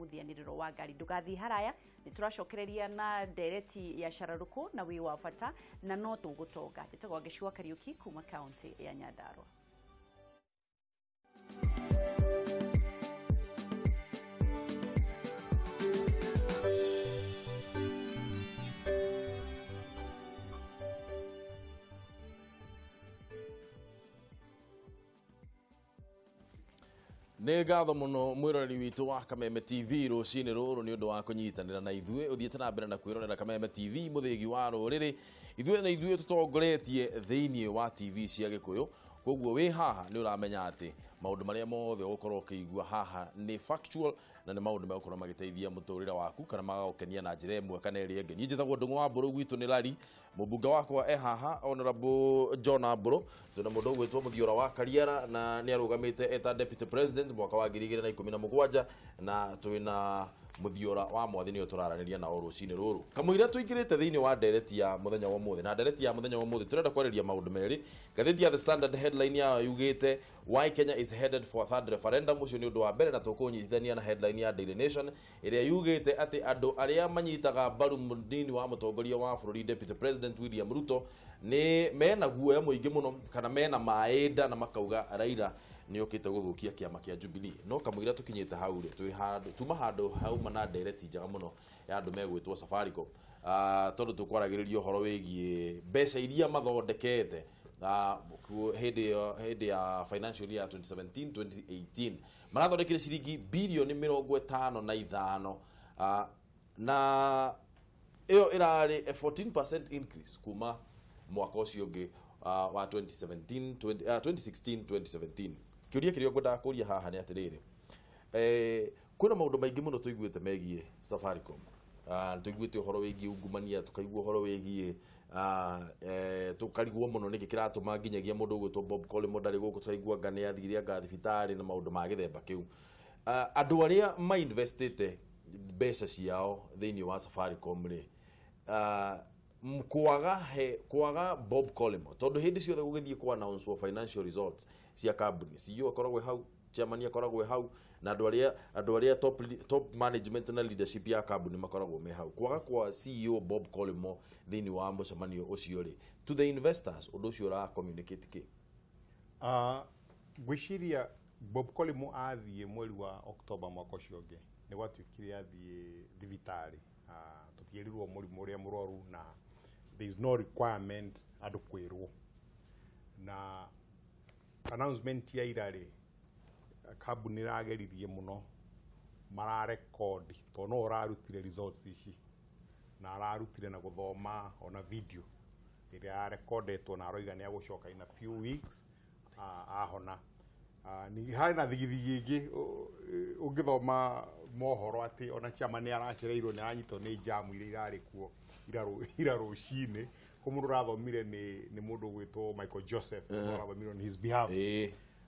Mũthianĩrĩro wa ngari. Ndũgathiĩ haraya, nĩ tũracokereria na ndereti ya cararũkũ na wĩ wa bata na no tũgũtonga. Njĩtagwo Gĩcua Kariũki kuma kaunti ya Nyandarua. Nĩ ngatho mũno mwĩroreri witũ wa Kameme TV rũcinĩ rũrũ nĩ ũndũ wa kũnyitanĩra na ithuĩ. Ũthiĩte na mbere na kwĩrorera Kameme TV, mũthĩgi wa rũrĩrĩ. Ithuĩ na ithuĩ tũtongoretie thĩinĩ wa TV cia Gĩkũyũ, koguo wĩ haha nĩ ũramenya atĩ maũndũ marĩa mothe ũgũkorwo ũkĩigua haha nĩ factual na nĩ maũndũ megũkorwo magĩteithia mũtũrĩre waku kana magagũkenia na njĩra ĩmwe kana ĩrĩa ĩngĩ. Niĩ njĩtagwo Ndũng'ũ wa Mbũrũ, gwitũ nĩ Lari. Mũmbunge wakwa e haha Honorable John Mbũrũ. Twĩna mũndũ ũgwĩtwo Mũthiora wa Kariara na nĩ arũgamĩte eta Deputy President mwaka wa 2017, na twĩna Mũthiora wa Mwathi nĩo tũraranĩria nao rũcinĩ rũrũ. Kamũira tũingĩrĩte thĩinĩ wa ndereti ya mũthenya wa ũmũthĩ, na ndereti ya mũthenya wa ũmũthĩ tũrenda kwarĩria maũndũ merĩ. Ngathĩti ya The Standard headline yayo yugĩte why Kenya is headed for a third referendum. Ũcio nĩ ũndũ wa mbere, na tũkũnyitithania na headline ya Daily Nation ĩrĩa yugĩte atĩ andũ arĩa manyitaga mbaru mũnini wa mũtongoria wa bũrũri Deputy President William Ruto nĩ mena guoya mũingĩ mũno kana mena maĩnda na makauga Raila nĩ okĩte gũthũkia kĩama kĩa Jubilee. No kamũira tũkinyĩte hau rĩ, twĩ handũ tuma handũ hauma na ndereti njega mũno ya andũ megwĩtwo Safaricom, tondũ tũkwaragĩrĩria ũhoro wĩgiĩ mbeca iria mathondekete hĩndĩ ya financial year 2017 2018. Marathondekire ciringi bilioni 55, na ĩyo ĩrarĩ a 14% increase kuma mwaka ũcio ũngĩ wa 2017 2016 2017. Kĩũria kĩrĩa ngwendaga kũria haha nĩ atĩrĩrĩ, kwĩna maũndũ maingĩ mũno tũiguĩte megiĩ Safaricom. Tũiguĩte ũhoro wĩgiĩ ungumania, tũkaigua ũhoro wĩgiĩ tũkarigwo mũno nĩkĩ kĩratũma nginyagia mũndũ ũgwĩtwo Bob Collymore ndarĩ gũkũ, tũkaigua anga nĩ athire anga thibitarĩ na maũndũ ma gĩthemba kĩu. Andũ arĩa mainvestĩte mbeca ciao thĩinĩ wa Safaricom rĩ, kwaga Bob Collymore, tondũ hĩndĩ ciothe gũgĩthiĩ ku announce financial results cia kambuni, CEO akoragwo hau, chairman akoragwo hau, na andũ arĩa top management na leadership ya kambuni makoragwo me hau. Kwaga kwa CEO Bob Collymore thĩinĩ wa mũcemanio ũcio rĩ, to the investors ũndũ ũcio ũra communicate kĩ? Ngwĩciria Bob Collymore athiĩ mweri wa October mwaka ũcio ũngĩ nĩ gwatuĩkire athiĩ thibitarĩ. Tũtiĩrirwo mũrimũ ũrĩa mũrwaru, na there is no requirement andũ kwĩrwo. Na announcement ya ira rĩ, kambuni ĩrageririe mũno, mararekodi tondũ no ũrarutire results ici, na ararutire na gũthoma ona video ĩrĩa yarekondetwo, na aroiga nĩ agũcoka in a few weeks ahona. Ningĩ harĩ na thigithigi ĩngĩ ũngĩthoma mohoro atĩ ona chairman nĩ aracereirwo, nĩ aranyitwo nĩ jamu iria irarĩ kuo ira rũcinĩ. Kũ mũndũ ũrathomire nĩ mũndũ ũgwĩtwo Michael Joseph, ũrathomire on his behalf.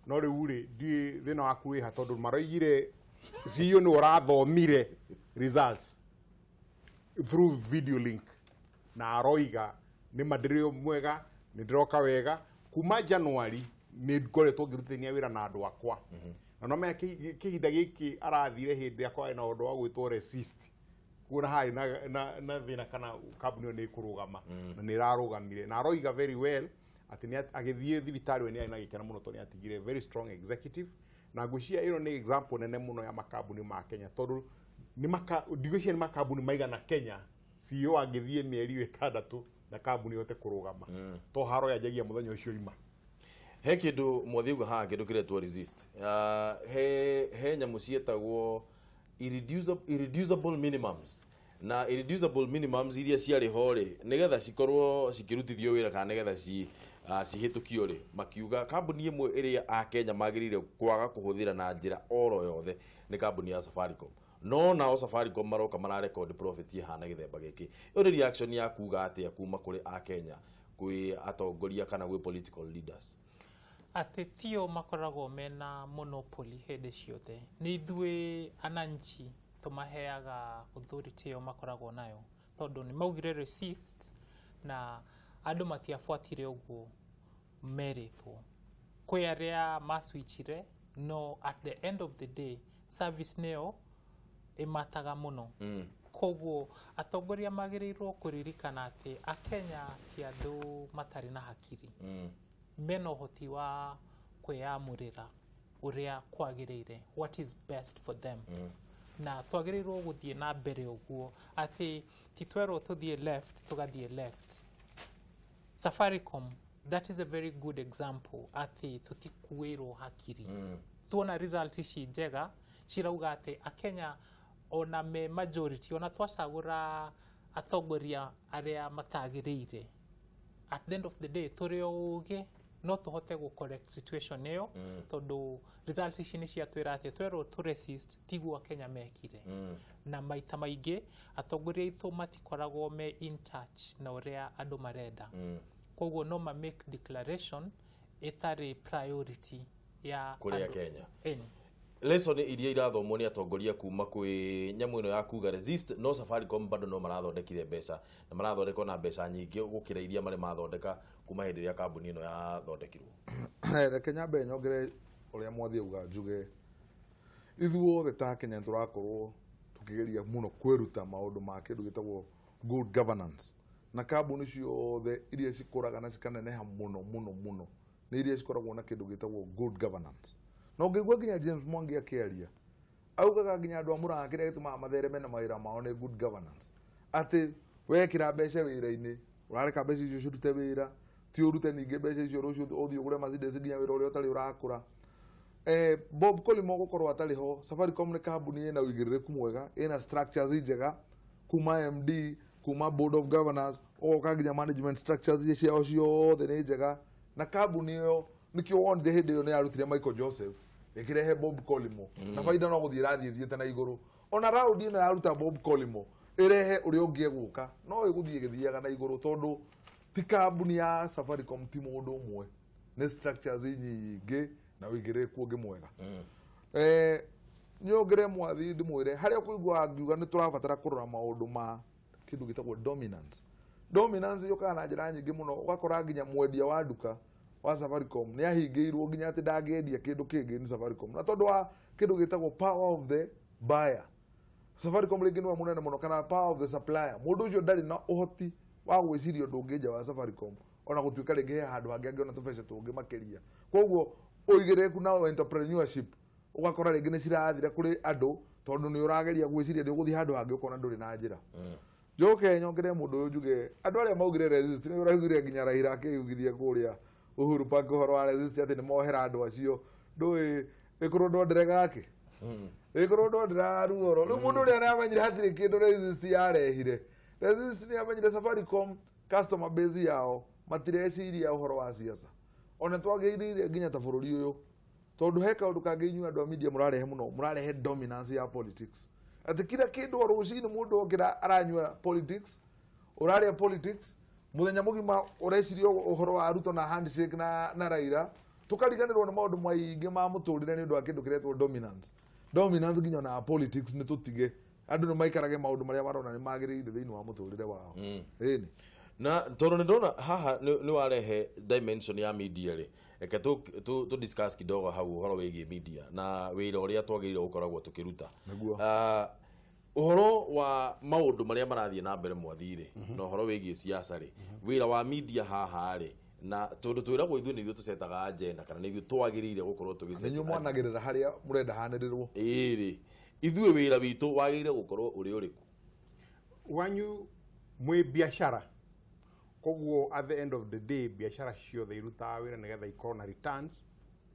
No rĩu rĩ, ndiũĩ thĩna waku wĩha, tondũ maroigire CEO nĩ ũrathomire results through video link, na aroiga nĩ ma ndĩrĩ mwega, nĩ ndĩroka wega. Kuma January nĩ ngoretwo ngĩrutithania wĩra na andũ akwa, na no menya kĩhinda gĩkĩ arathire hĩndĩ ĩrĩa kwarĩ na ũndũ wa gwĩtwo resist, kuona harĩ na thĩna kana kambuni ĩyo nĩ ĩkũrũgama, na nĩ ĩrarũgamire. Na aroiga very well atĩ nĩ agĩthiĩ thibitarĩ we nĩ arĩ na gĩkeno mũno tondũ nĩ atigire very strong executive. Na ngwĩciria ĩno nĩ example nene mũno ya makambuni ma Kenya, tondũ ndigwĩciria nĩ makambuni maigana Kenya CEO angĩthiĩ mĩeri 6 na kambuni ĩhote kũrũgama, to haro yanjagia mũthenya ũcio ima. He kĩndũ mwathi auga haha, kĩndũ kĩretwo resist. He nyamũ ciĩtagwo irreducible minimums, na irreducible minimums iria ciarĩ ho rĩ, nĩgetha cikorwo cikĩrutithio wĩra kana nĩgetha cihĩtũkio rĩ, makiuga kambuni ĩmwe ĩrĩa akenya magĩrĩire kwaga kũhũthĩra na njĩra oro yothe nĩ kambuni ya Safaricom. No nao Safaricom maroka mararecord profit ĩhana gĩthemba gĩkĩ. Ĩyo nĩ reaction ya kuga atĩa kuma kũrĩ akenya kwĩ atongoria kana gwĩ political leaders? Atĩ tio makoragwo mena monopoly hĩndĩ ciothe, nĩ ithuĩ ananchi tũmaheaga authority ĩyo makoragwo nayo, tondũ nĩ maugire resist na andũ matiabuatire ũguo merĩtwo. Kwĩ arĩa maswitchire, no at the end of the day service nĩyo ĩmataga mũno. Koguo atongoria magĩrĩirwo kũririkana atĩ akenya ti andũ matarĩ na hakiri, mena ũhoti wa kwĩyamũrĩra ũrĩa kwagĩrĩire, what is best for them. Na twagĩrĩirwo gũthiĩ na mbere ũguo atĩ ti twerwo tũthiĩ left tũgathiĩ left. Safaricom, that is a very good example atĩ tũtikuĩrwo hakiri. Tuona result ici njega cirauga atĩ akenya ona me majority, ona twacagũra atongoria arĩa matagĩrĩire, at the end of the day tũrĩ o ũgĩ no tũhote gũ correct situation ĩyo, tondũ results ici nĩ ciatwĩra atĩ twerwo tũ resist tiguo akenya mekire. Na maita maingĩ atongoria aitũ matikoragwo me in touch na ũrĩa andũ marenda. Koguo no ma make declaration ĩtarĩ priority ya kũrĩ andũ. Kenya. Ĩni. Lesson iria irathomwo nĩ atongoria kuma kwĩ nyamũ ĩno ya kuga resist, no Safaricom bado no marathondekire mbeca na marathondeka na mbeca nyingĩ gũkĩra iria marĩ mathondeka kuma hĩndĩ ĩrĩa kambuni ĩno yathondekirwo. Reke nyambe nyongere ũrĩa mwathi auga, njuge ithuothe ta Kenya tũrakorwo tũkĩgeria mũno kwĩruta maũndũ ma kĩndũ gĩtagwo good governance, na kambuni ciothe iria cikũraga na cikaneneha mũno mũno mũno nĩ iria cikoragwo na kĩndũ gĩtagwo good governance. Na ũngĩigua nginya James Mwangi akĩaria augaga nginya andũ a Murang'a kĩrĩa gĩtũmaga mathereme na mawĩra mao nĩ good governance, atĩ wekĩra mbeca wĩra-inĩ ũrareka mbeca icio cirute wĩra, ti ũrute ningĩ mbeca icio rũciũ ũthiĩ ũgũre Mercedes nginya wĩra ũrĩa ũtarĩ ũrakũra. Bob Collymore gũkorwo atarĩ ho, Safaricom nĩ kambuni ĩna ũigĩrĩrĩku mwega, ĩna structures njega kuma MD, kuma board of governors, ũgoka nginya management structures ciao ciothe nĩ njega, na kambuni ĩyo nĩkĩo wonire hĩndĩ ĩyo nĩ yarutire Michael Joseph ĩkĩrehe Bob Collymore, na baida no gũthiĩ ĩrathiĩ ĩthiĩte na igũrũ. Ona raundi ĩno yaruta Bob Collymore ĩrehe ũrĩa ũngĩ egũka no ĩgũthiĩ ĩgĩthiaga na igũrũ, tondũ ti kambuni ya Safaricom ti mũndũ ũmwe, nĩ structures nyingĩ na ũigĩrĩrĩku ũngĩ mwega. Nyongere mwathi ndĩmwĩre harĩa ũkũigua ngiuga nĩ tũrabatara kũrora maũndũ ma kĩndũ gĩtagwo dominance. Dominance yũkaga na njĩra nyingĩ mũno, ũgakora nginya mwendia wa nduka wa Safaricom nĩ ahingĩirwo nginya atĩ ndangĩendia kĩndũ kĩngĩ nĩ Safaricom, na tondũ wa kĩndũ gĩtagwo power of the buyer. Safaricom rĩngĩ nĩwe mũnene mũno, kana power of the supplier. Mũndũ ũcio ndarĩ na ũhoti wa gwĩciria ũndũ ũngĩ nja wa Safaricom, ona gũtuĩka rĩngĩ he handũ hangĩ angĩona tũbeca tũngĩ makĩria. Koguo ũigĩrĩrĩku na entrepreneurship ũgakora rĩngĩ nĩ cirathira kũrĩ andũ, tondũ nĩ ũrageria gwĩciria nĩ ũgũthiĩ handũ hangĩ ũkona ndũrĩ na njĩra. Njoke nyongere mũndũ ũyũ njuge andũ arĩa maugire resist nĩ ũraiguire nginya Raila akĩyugithia kũrĩa Uhuru Park ũhoro wa resist atĩ nĩ mohera andũ acio, ndũĩ ĩkorwo ndwendere gake ĩkorwo ndwendera ruoro. Rĩu mũndũ ũrĩa nĩamenyire hatirĩ kĩndũ resist yarehire. Resist nĩamenyire Safaricom customer base yao matireciria ũhoro wa siasa. Ona twagĩrĩire nginya ta bũrũri ũyũ, tondũ he kaũndũ kangĩ inyuĩ andũ a media mũrarehe mũno, mũrarehe dominance ya politics, atĩ kila kĩndũ o rũcinĩ mũndũ okĩra aranyua politics, ũrarĩa politics mũthenya mũgima, ũreciria ũhoro wa Ruto na handshake na Raila, tũkariganĩrwo nĩ maũndũ maingĩ ma mũtũrĩre nĩ ũndũ wa kĩndũ kĩretwo dominance. Dominance nginya na politics nĩ tũtige andũ nĩ maikarage maũndũ marĩa marona nĩ magĩrĩire thĩinĩ wa mũtũrĩre wao. Ĩni. Na tondũ nĩ ndona haha nĩ warehe dimension ya media rĩ, reke tũ discuss kidogo hau ũhoro wĩgiĩ media na wĩra ũrĩa twagĩrĩirwo gũkoragwo tũkĩruta. Nĩguo. Ũhoro wa maũndũ marĩa marathiĩ na mbere mwathi rĩ, na ũhoro wĩgiĩ siasa rĩ, wĩra wa media haha rĩ, na tondũ twĩragwo ithuĩ nĩ ithuĩ tũcetaga agenda kana nĩ ithuĩ twagĩrĩire gũkorwo Nĩ tũgĩceta inyuĩ mwanagĩrĩra harĩa mũrenda hanĩrĩrwo. Ĩĩ rĩ, ithuĩ wĩra witũ wagĩrĩire gũkorwo ũrĩ ũrĩkũ? Wanyu mwĩ biacara, koguo at the end of the day biacara ciothe irutaga wĩra nĩgetha ikorwo na returns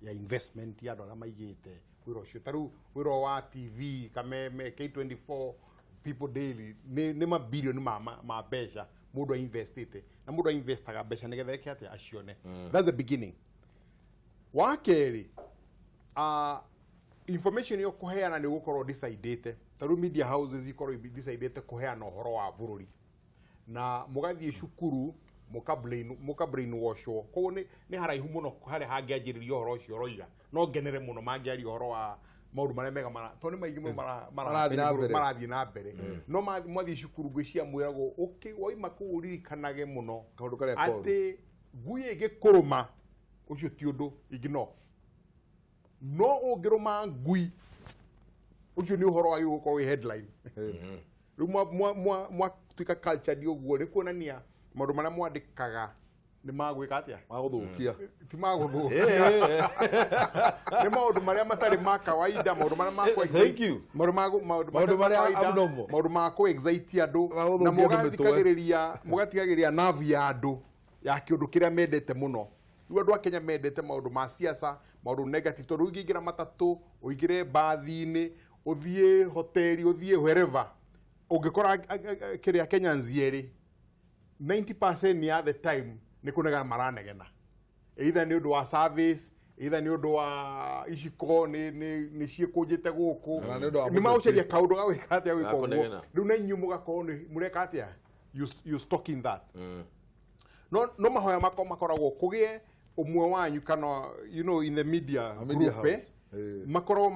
ya investment ya andũ arĩa maigĩte wĩra ũcio. Ta rĩu wĩra wa TV, Kameme, K24, People Daily nĩ mabilioni ma mbeca mũndũ ainvestĩte, na mũndũ ainvestaga mbeca nĩgetha eke atĩa acione. That's the beginning. Wa kerĩ, information ĩyo kũheana nĩ ũgũkorwo decidĩte. Ta rĩu media houses ikorwo decidĩte kũheana ũhoro wa bũrũri, na mũgathiĩ cukuru mũka brainwashwo. Koguo nĩ haraihu mũno harĩa hangĩanjĩrĩria ũhoro ũcio ũroiga. No ngenere mũno mangĩaria ũhoro wa maũndũ marĩa mega tondũ nĩ maingĩ mũno Marathiĩ na mbere. marathiĩ na mbere. No mwathiĩ cukuru ngwĩciria mwĩragwo waima kũu ũririkanage mũno Kaũndũ karĩa koru. atĩ ngui ĩngĩkũrũma ũcio ti ũndũ ignore, no ũngĩrũma ngui Ucio ni uhoro wa gukorwo wi headline. Riu mwa tuika culture ndi uguo ni kuonania maundu maria mwandikaga ni magwika atia maguthukia ti maguthukia ni maundu maria matari ma kawaida maundu maria ma ku Thank you. maundu maria abnormal maundu ma ku excite andu na mugathikagiriria nerve ya andu ya kiundu kiria mendete muno. Riu andu a Kenya mendete maundu ma siasa maundu negative tondu ũngĩingĩra matatu ũingĩre mbathi-inĩ ũthiĩ hoteli ũthiĩ wherever ũngĩkora kĩrĩa Kenyans erĩ 90% ya the time nĩ kũnegena maranegena either nĩ ũndũ wa service either nĩ ũndũ wa iciko nĩ ciĩkũnjĩte gũkũ nĩ magũcaria kaũndũ ga gwĩka atĩa gwĩka ũguo rĩu na inyuĩ mũgakorwo nĩ mũreka atĩa you stocking that. No mahoya makwa makoragwo kũgĩe ũmwe wanyu kana you know in the media group makorwo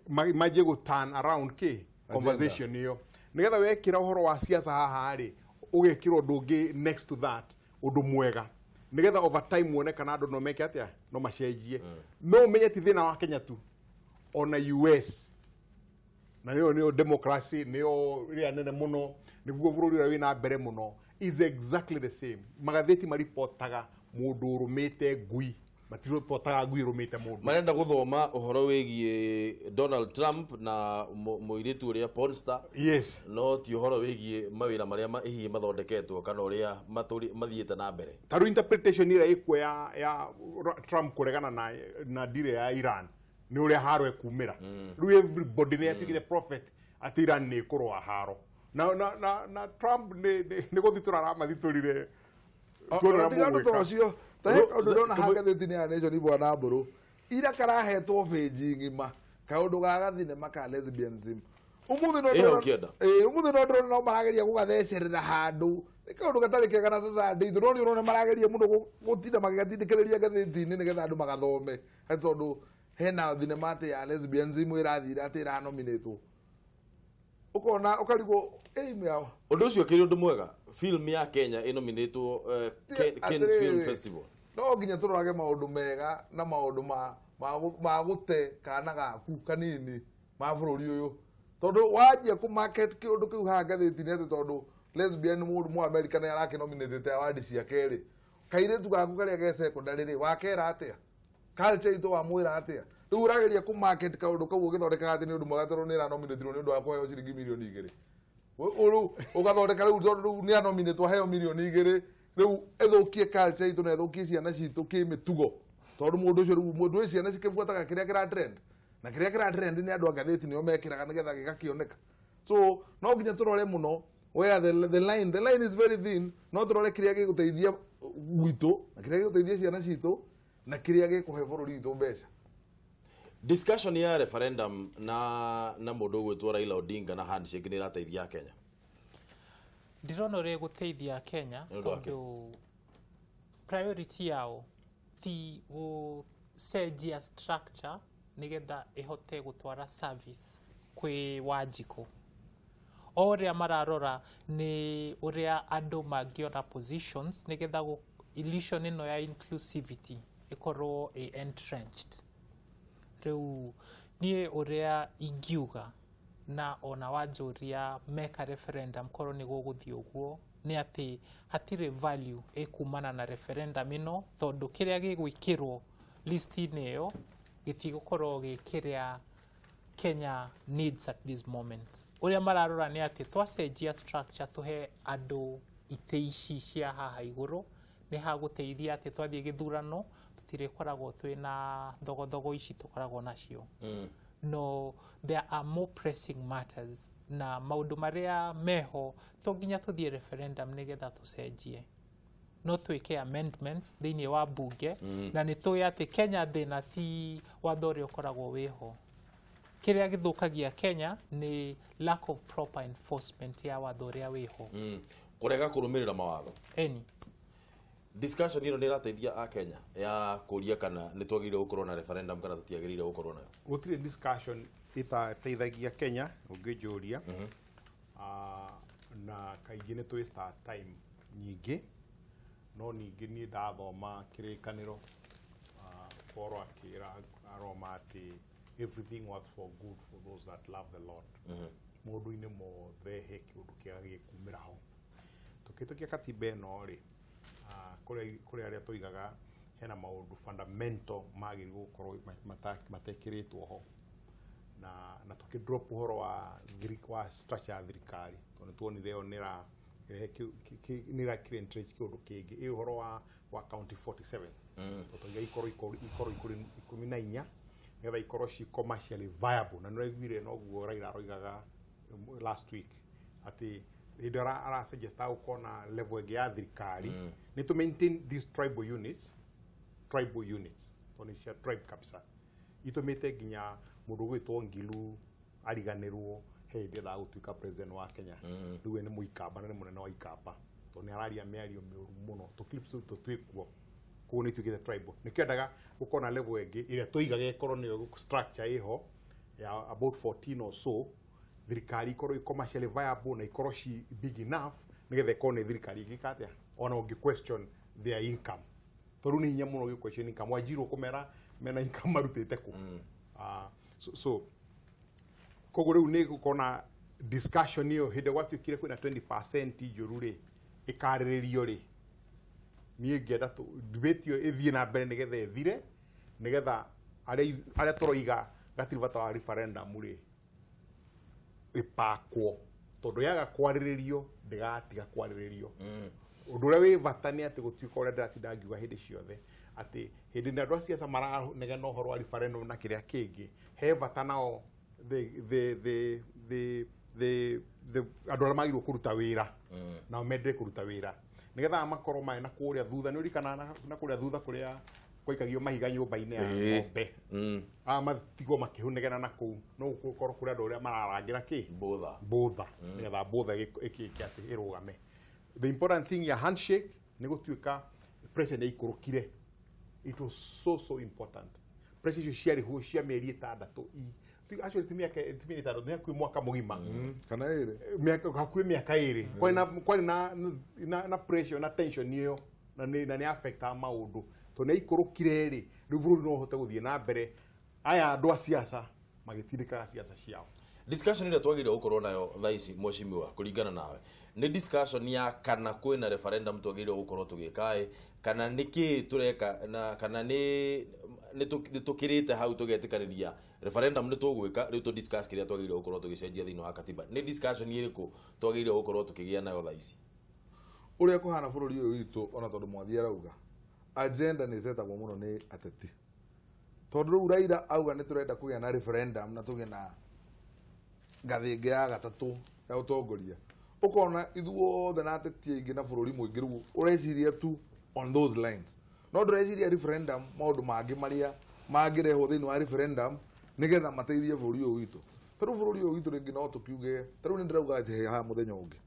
manjie gũ turn around kĩ conversation ĩyo nĩgetha wekĩra ũhoro wa siasa haha rĩ ũgekĩra ũndũ ũngĩ next to that ũndũ mwega nĩgetha over time wone kana andũ no meke atĩa no macenjie. No ũmenye ti thĩna wa Kenya tu ona US na nĩyo democracy nĩyo ĩrĩa nene mũno nĩguo bũrũri ũrĩa wĩna mbere mũno is exactly the same. Magathĩti maripotaga mũndũ ũrũmĩte ngui matiripotaga ngui ĩrũmĩte mũndũ. Marenda gũthoma ũhoro wĩgiĩ Donald Trump na mũirĩtu ũrĩa pornstar. Yes. No ti ũhoro wĩgiĩ mawĩra marĩa hihi mathondeketwo kana ũrĩa mathiĩte na mbere. Ta rĩu interpretation ĩrĩa ĩkuo ya Trump kũregana na deal ya Iran nĩ ũrĩa haro ĩkumĩra. Rĩu everybody nĩ atuĩkire prophet atĩ Iran nĩ ĩkũrũa haro. Na Trump nĩ gũthitũra aramathitũrire. Tuona ta kaundu ndona ha ngathĩti-inĩ ya Nation bwana Mbũrũ ira karahetwo page ng'ima kaundu ga gathinema ka lesbianism umuthi no umuthi no ndona no marageria gũgathecerera handũ nĩ kaundu gatarĩ kega na sasa nditũ no nĩ ũrona marageria mũno gũtinda magĩgatindĩkĩrĩria ngathĩti-inĩ nĩgetha andũ magathome tondũ hena thinema atĩ ya lesbianism ĩrathira atĩ ĩranominĩtwo ukona ukarigwo aim yao. Ũndũ ũcio kĩrĩ ũndũ mwega film ya Kenya ĩnominĩtwo Cannes Film Festival. No nginya tũrorage maũndũ mega na maũndũ ma gũte kana gaku kanini ma bũrũri ũyũ tondũ wanjia kũ market kĩũndũ kĩu haha ngathĩti-inĩ atĩ tondũ lesbian mũndũ mũ America nĩ arakĩnominĩtĩte award ciake rĩ kairĩtu gaku karĩa ge secondary rĩ wakera atĩa culture itũ wamwĩra atĩa rĩu ũrageria kũ market kaũndũ kau ũgĩthondekaga atĩ nĩ ũndũ mwega tondũ nĩ ĩranominĩtirwo nĩ ũndũ wa kũheo ciringi mirioni 2 rĩu ũgathondeka rĩu tondũ rĩu nĩ anominĩtwo aheo mirioni 2 rĩu ĩthũkie culture itũ na ĩthũkie ciana citũ kĩmĩtugo tondũ mũndũ ũcio rĩu mũndũ wĩ ciana cikĩbuataga kĩrĩa kĩra trend na kĩrĩa kĩra trend nĩ andũ a ngathĩti nĩo mekĩraga nĩgetha gĩgakĩoneka. So no nginya tũrore mũno where the line is very thin no tũrore kĩrĩa gĩgũteithia gwitũ na kĩrĩa gĩgũteithia ciana citũ na kĩrĩa gĩkũhe bũrũri witũ mbeca. Discussion ya referendum na mũndũ ũgwĩtwo Raila Odinga na handshake nĩ ĩrateithia Kenya. Ndirona ũrĩa ĩgũteithia Kenya tondũ priority yao ti gũcenjia structure nĩgetha ĩhote gũtwara service kwĩ Wanjikũ. O ũrĩa mararora nĩ ũrĩa andũ mangĩona positions nĩgetha illusion ĩno ya inclusivity ĩkorwo ĩ entrenched. Rĩu niĩ ũrĩa ingiuga na ona wanjũria meka referendum korwo nĩ gũgũthiĩ ũguo nĩ atĩ hatirĩ value ĩkumana na referendum ĩno tondũ kĩrĩa gĩgwĩkĩrwo list-inĩ ĩyo gĩtigũkorwo gĩ kĩrĩa Kenya needs at this moment. Ũrĩa mararora nĩ atĩ twacenjia structure tũhe andũ itĩ ici cia haha igũrũ nĩ hagũteithia atĩ twathiĩ gĩthurano tũtirĩkoragwo twĩna thogothogo ici tũkoragwo nacio. No there are more pressing matters na maũndũ marĩa meho to nginya tũthiĩ referendum nĩgetha tũcenjie. No twĩke amendments thĩinĩ wa bunge na nĩ tũĩ atĩ Kenya thĩna ti watho ũrĩa ũkoragwo wĩho. Kĩrĩa gĩthũkagia Kenya nĩ lack of proper enforcement ya watho ũrĩa wĩho. Kũrega kũrũmĩrĩra mawatho. Eni. Discussion ĩno nĩ ĩrateithia a Kenya ya kũria kana nĩ twagĩrĩire gũkorwo na referendum kana tũtiagĩrĩire gũkorwo nayo. Gũtirĩ discussion ĩtateithagia Kenya ũngĩnjũria. Na kaingĩ nĩ twĩ start time nyingĩ no ningĩ niĩ ndathoma kĩrĩkanĩro Paul akĩra Aroma atĩ Everything works for good for those that love the Lord. Maũndũ-inĩ mothe he kĩũndũ kĩega gĩkumĩra ho. Tũkĩhĩtũkia katiba ĩno rĩ, kũrĩ arĩa tũigaga hena maũndũ fundamental magĩrĩirwo gũkorwo matekĩrĩtwo ho, na tũkĩ drop ũhoro wa structure ya thirikari, tondũ nĩtuonire ĩyo nĩra nĩra entrench kĩũndũ kĩngĩ. Ĩ ũhoro wa county 47, tũtũiga ikorwo 14 nĩgetha ikorwo ci commercially viable. Na nĩũraiguire noguo Raila aroigaga last week atĩ hĩndĩ ĩrĩa arasuggesta gũkorwo na level ĩngĩ ya thirikari nĩ to maintain these tribal units, tondũ nĩ cia tribe kabisa, itũmĩte nginya mũndũ ũgwĩtwo Ngilu ariganĩrwo he hĩndĩ endaga gũtuĩka president wa Kenya. Rĩu we nĩ mũikamba na nĩ mũnene wa ikamba, tondũ nĩ araria mĩario mĩũru mũno, tũ clips tũu twĩkuo. Koguo nĩ ituĩkĩte tribal. Nĩkĩo endaga gũkorwo na level ĩngĩ ĩrĩa tũigaga ĩkorwo nĩyo structure ĩho ya about 14 or so, thirikari ikorwo ĩ commercially viable na ikorwo ci big enough nĩgetha ĩkorwo nĩ thirikari ĩngĩka atĩa ona ũngĩ question their income, tondũ nĩ hinya mũno ũgĩ question income. Wanjirwo kũmera mena income marutĩte kũ. So koguo rĩu nĩ gũkorwo na discussion ĩyo hĩndĩ gwatuĩkire kwĩna 20% njũru rĩ, ĩkarĩrĩrio rĩ, niĩ ngĩenda debate ĩyo ĩthiĩ na mbere nĩgetha ĩthire, nĩgetha arĩa tũroiga gatirĩ bata wa referendum rĩ, ĩpakwo, tondũ yaga kwarĩrĩrio ndĩgatiga kwarĩrĩrio. Ũndũ ũrĩa wĩ bata nĩ atĩ gũtuĩka ũrĩa ndĩratinda ngiuga hĩndĩ ciothe atĩ hĩndĩ ĩrĩa andũ a siasa maranegena ũhoro wa referendum na kĩrĩa kĩngĩ, he bata nao the the the the andũ arĩa magĩrĩirwo kũruta wĩra nao mendere kũruta wĩra nĩgetha makorwo marĩ na kũrĩa thutha. Nĩ ũririkanaga na kũrĩa thutha kũrĩa gwaikagio mahiga nyũmba-inĩ ya ng'ombe, aya matigwo makĩhũnegena na kũu, no gũkorwo kũrĩ andũ arĩa mararangĩra kĩ mbũtha nĩgetha mbũtha ĩkĩke atĩ ĩrũgame. The important thing ya handshake nĩ gũtuĩka pressure nĩ ikũrũkire. It was so important. Pressure icio ciarĩhwo cia mĩeri 6, actually ti mĩaka, ti mĩeri 6, nĩ hakuhĩ mwaka mũgima, kana ĩrĩ, hakuhĩ mĩaka 2. Kwarĩ na pressure na tension ĩyo, na nĩ affectaga maũndũ. Tondũ nĩ ikũrũkire rĩ, rĩu bũrũri no ũhote gũthiĩ na mbere. Aya andũ a siasa magĩtindĩkaga siasa ciao. Discussion ĩrĩa twagĩrĩirwo gũkorwo nayo thaa ici, mheshimiwa, kũringana nawe, nĩ discussion ya kana kwĩna referendum twagĩrĩirwo gũkorwo tũgĩka ĩ, kana nĩkĩ tũreka, na kana nĩ tũkĩrĩte hau tũgetĩkanĩria referendum nĩ tũgwĩka rĩu, tũ discuss kĩrĩa twagĩrĩirwo gũkorwo tũgĩcenjia thĩinĩ wa katiba. Nĩ discussion ĩrĩkũ twagĩrĩirwo gũkorwo tũkĩgĩa nayo thaa ici? Ũrĩa kũhana bũrũri ũyũ witũ, ona tondũ Mwathi arauga agenda nĩ ĩcetagwo mũno nĩ ateti, tondũ rĩu Raila auga nĩ tũrenda kũgĩa na referendum na tũgĩe na ngathĩ ĩngĩ ya gatatũ ya ũtongoria, ũkona ithuothe na ateti aingĩ na bũrũri mũingĩ rĩu ũreciria tu on those lines, no ndũreciria referendum maũndũ mangĩ marĩa mangĩrehwo thĩinĩ wa referendum nĩgetha mateithie bũrũri ũyũ witũ. Tarĩu bũrũri ũyũ witũ rĩngĩ no tũkiuge, tarĩu nĩ ndĩrauga atĩ haha mũthenya ũngĩ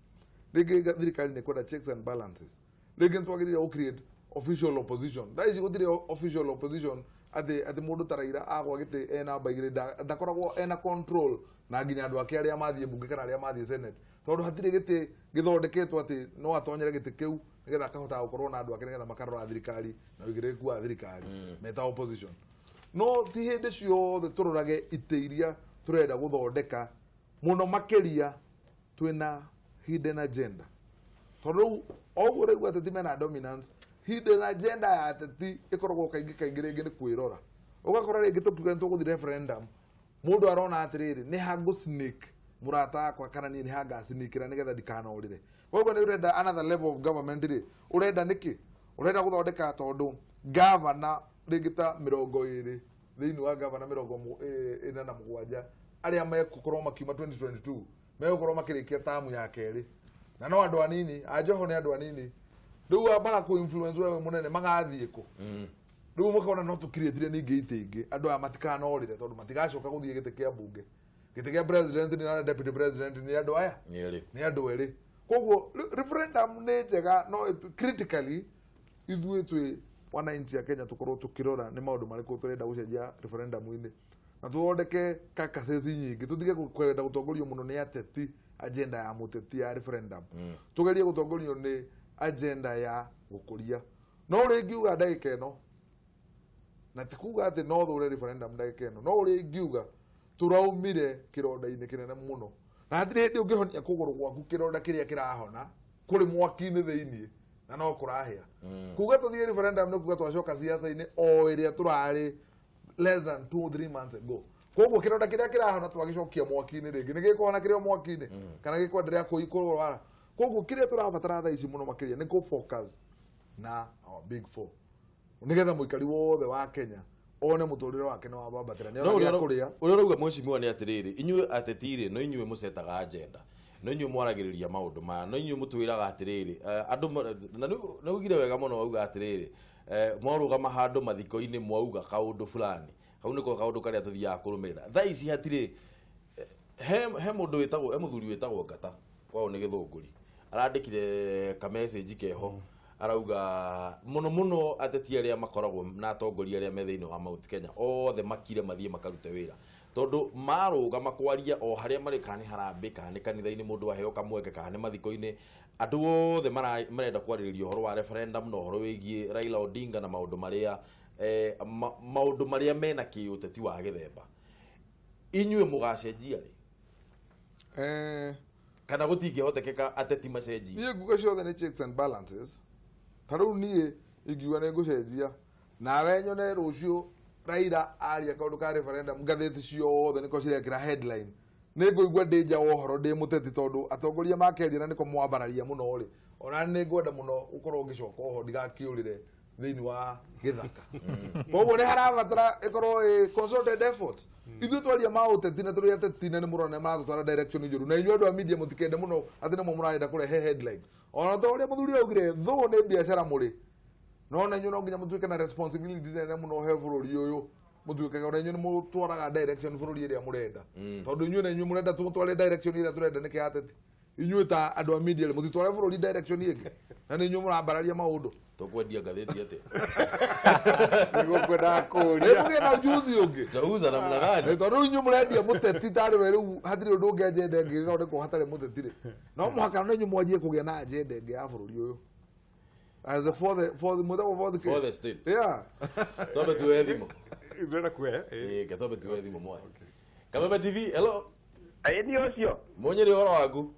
rĩngĩ thirikari nĩ kwenda checks and balances, rĩngĩ nĩ twagĩrĩire gũ create official opposition. Thaa ici gũtirĩ official opposition, atĩ mũndũ ta Raila agwa gĩtĩ e namba 2 ndakoragwo ena control na nginya andũ ake arĩa mathiĩ mbunge kana arĩa mathiĩ senate, tondũ hatirĩ gĩtĩ gĩthondeketwo atĩ no atonyere gĩtĩ kĩu nĩgetha akahota gũkorwo na andũ ake nĩgetha makarora thirikari na ũigĩrĩrĩku wa thirikari meta opposition. No ti hĩndĩ ciothe tũrorage itĩ iria tũrenda gũthondeka mũno, makĩria twĩna hidden agenda, tondũ rĩu oguo ũraigua ateti mena dominance, hidden agenda ya ateti ĩkoragwo kaingĩ kaingĩ rĩngĩ nĩ kwĩrora. Ũgakora rĩngĩ tũkiuga nĩ tũgũthiĩ referendum, mũndũ arona atĩrĩrĩ, nĩ ha ngũ sneak mũrata wakwa kana niĩ nĩ ha ngaciniikĩra nĩgetha ndikanorĩre. Koguo nĩ ũrenda another level of government rĩ, ũrenda nĩkĩ? Ũrenda gũthondeka tondũ gavana rĩngĩ ta 20 thĩinĩ wa gavana 47 arĩa megũkorwo makiuma 2022 megũkorwo makĩrĩkia tamu ya kerĩ, na no andũ anini a Joho nĩ andũ anini, rĩu ambaga kũ influence wewe mũnene magathiĩ kũ? Rĩu mũkona no tũkirĩtire ningĩ itĩ ingĩ andũ aya matikanorĩre, tondũ matigacoka gũthiĩ gĩtĩ kĩa mbunge, gĩtĩ kĩa president na deputy president nĩ andũ aya nĩ andũ erĩ. Koguo referendum nĩ njega, no critically ithuĩ twĩ wananchi a Kenya tũkorwo tũkĩrora nĩ maũndũ marĩkũ tũrenda gũcenjia referendum-inĩ, na tũthondeke kakaceci nyingĩ, tũtige kwenda gũtongorio mũno nĩ ateti, agenda ya mũteti ya referendum, tũgerie gũtongorio nĩ agenda ya gũkũria. No ũrĩa ingiuga ndagĩka ĩno, Na ti kuga atĩ no thũre referendum ndagĩka ĩno, no ũrĩa ingiuga tũraumire kĩronda-inĩ kĩnene mũno. Na hatirĩ hĩndĩ ũngĩhonia kũgũrũ gwaku kĩronda kĩrĩa kĩrahona kũrĩ mwaki-inĩ thĩiniĩ na no kũrahĩa. Kuga tũthiĩ referendum nĩ kuga twacoka siasa-inĩ o ĩrĩa tũrarĩ less than 2-3 months ago. Koguo kĩronda kĩrĩa kĩrahona twagĩcokia mwaki-inĩ rĩngĩ nĩ gĩkũhona kĩrĩ o mwaki-inĩ kana gĩkwenderea kũrwara. Koguo kĩrĩa tũrabatara thaa ici mũno makĩria nĩ kũ focus na our big four nĩgetha mũikari wothe wa Kenya one mũtũrĩre wake nĩ wabambatĩra nĩ ona gĩa kũrĩa. Ũrĩa ũrauga mheshimiwa nĩ atĩrĩrĩ, inyuĩ ateti rĩ no inyuĩ mũcetaga agenda, no inyuĩ mwaragĩrĩria maũndũ maya, no inyuĩ mũtwĩraga atĩrĩrĩ andũ na nĩ ugire wega mũno wauga atĩrĩrĩ mwarũgama handũ mathiko-inĩ mwauga kaũndũ fulani, kau nĩko kaũndũ karĩa tũthiaga kũrũmĩrĩra. Thaa ici hatirĩ he mũndũ wĩtagwo, he mũthuri wĩtagwo Ngata kwao nĩ Gĩthũngũri, arandĩkire ka message keho arauga muno muno ateti arĩa makoragwo na atongoria arĩa me thĩinĩ wa Mount Kenya othe makire mathiĩ makarute wĩra, tondũ marũgama kwaria o harĩa marĩ, kana nĩ harambĩ, kana nĩ kanitha-inĩ mũndũ aheo kamweke, kana nĩ mathiko-inĩ, andũ othe marenda kwarĩrĩria ũhoro wa referendum na ũhoro wĩgiĩ Raila Odinga na maũndũ marĩa maũndũ marĩa mena kĩũteti wa gĩthemba. Inyuĩ mũgacenjia rĩ? Kana gũtingĩhotekeka ateti macenjie? Niĩ nguga ciothe nĩ checks and balances. Ta rĩu niĩ ingiuga nĩ ngũcenjia nawe nyone rũciũ Raila aria kaũndũ ka referendum ngathĩti ciothe nĩko cirekĩra headline, nĩ ngũigua ndĩ nja wa ũhoro ndĩ mũteti, tondũ atongoria makeria na nĩko mwambararia mũno rĩ, ona nĩ ngwenda mũno ũkorwo ngĩcoka oho ndigakĩũrĩre thĩinĩ wa gĩthaka. Koguo nĩ harabatara ĩkorwo ĩ concerted effort. Ithuĩ twaria ma ũteti na tũrĩ ateti na nĩ mũrona maratũtwara direction njũru, na inyuĩ andũ a media mũtikende mũno atĩ nĩmwe mũrarenda kũrehe headline. Ona ta ũrĩa mũthuri augire thũ nĩ biacara mũrĩ, no na inyuĩ no nginya mũtuĩke na responsibility nene mũno he bũrũri ũyũ, mũtuĩke ona inyuĩ nĩ mũtwaraga direction bũrũri ĩrĩa mũrenda, tondũ inyuĩ na inyuĩ mũrenda tũmũtware direction ĩrĩa tũrenda nĩkĩ ateti? Inyuĩ ta andũ a media rĩ mũtitware bũrũri direction ĩngĩ, na nĩ inyuĩ mũrambararia maũndũ. Tũkwendia ngathĩti atĩa? Nĩguo ngwendaga kũũria. Nĩkũgĩa na ujuzi ũngĩ. Tutauza namna gani? Tondũ rĩu inyuĩ mũrendia mũteti tarĩ we rĩu hatirĩ ũndũ ũngĩ agenda ĩngĩ ĩthondekwo hatarĩ mũteti rĩ, no mũhaka na inyuĩ mwanjie kũgĩa na agenda ĩngĩ ya bũrũri ũyũ. As a for the for the state. Yeah. Twambe tuoe thimũ. Ndĩrenda kuoya. Ĩĩ, twambe tuoe thimũ mwae. Kameme TV, hello. Ĩĩ ni ũcio. Mũnyĩrĩ ũhoro waku?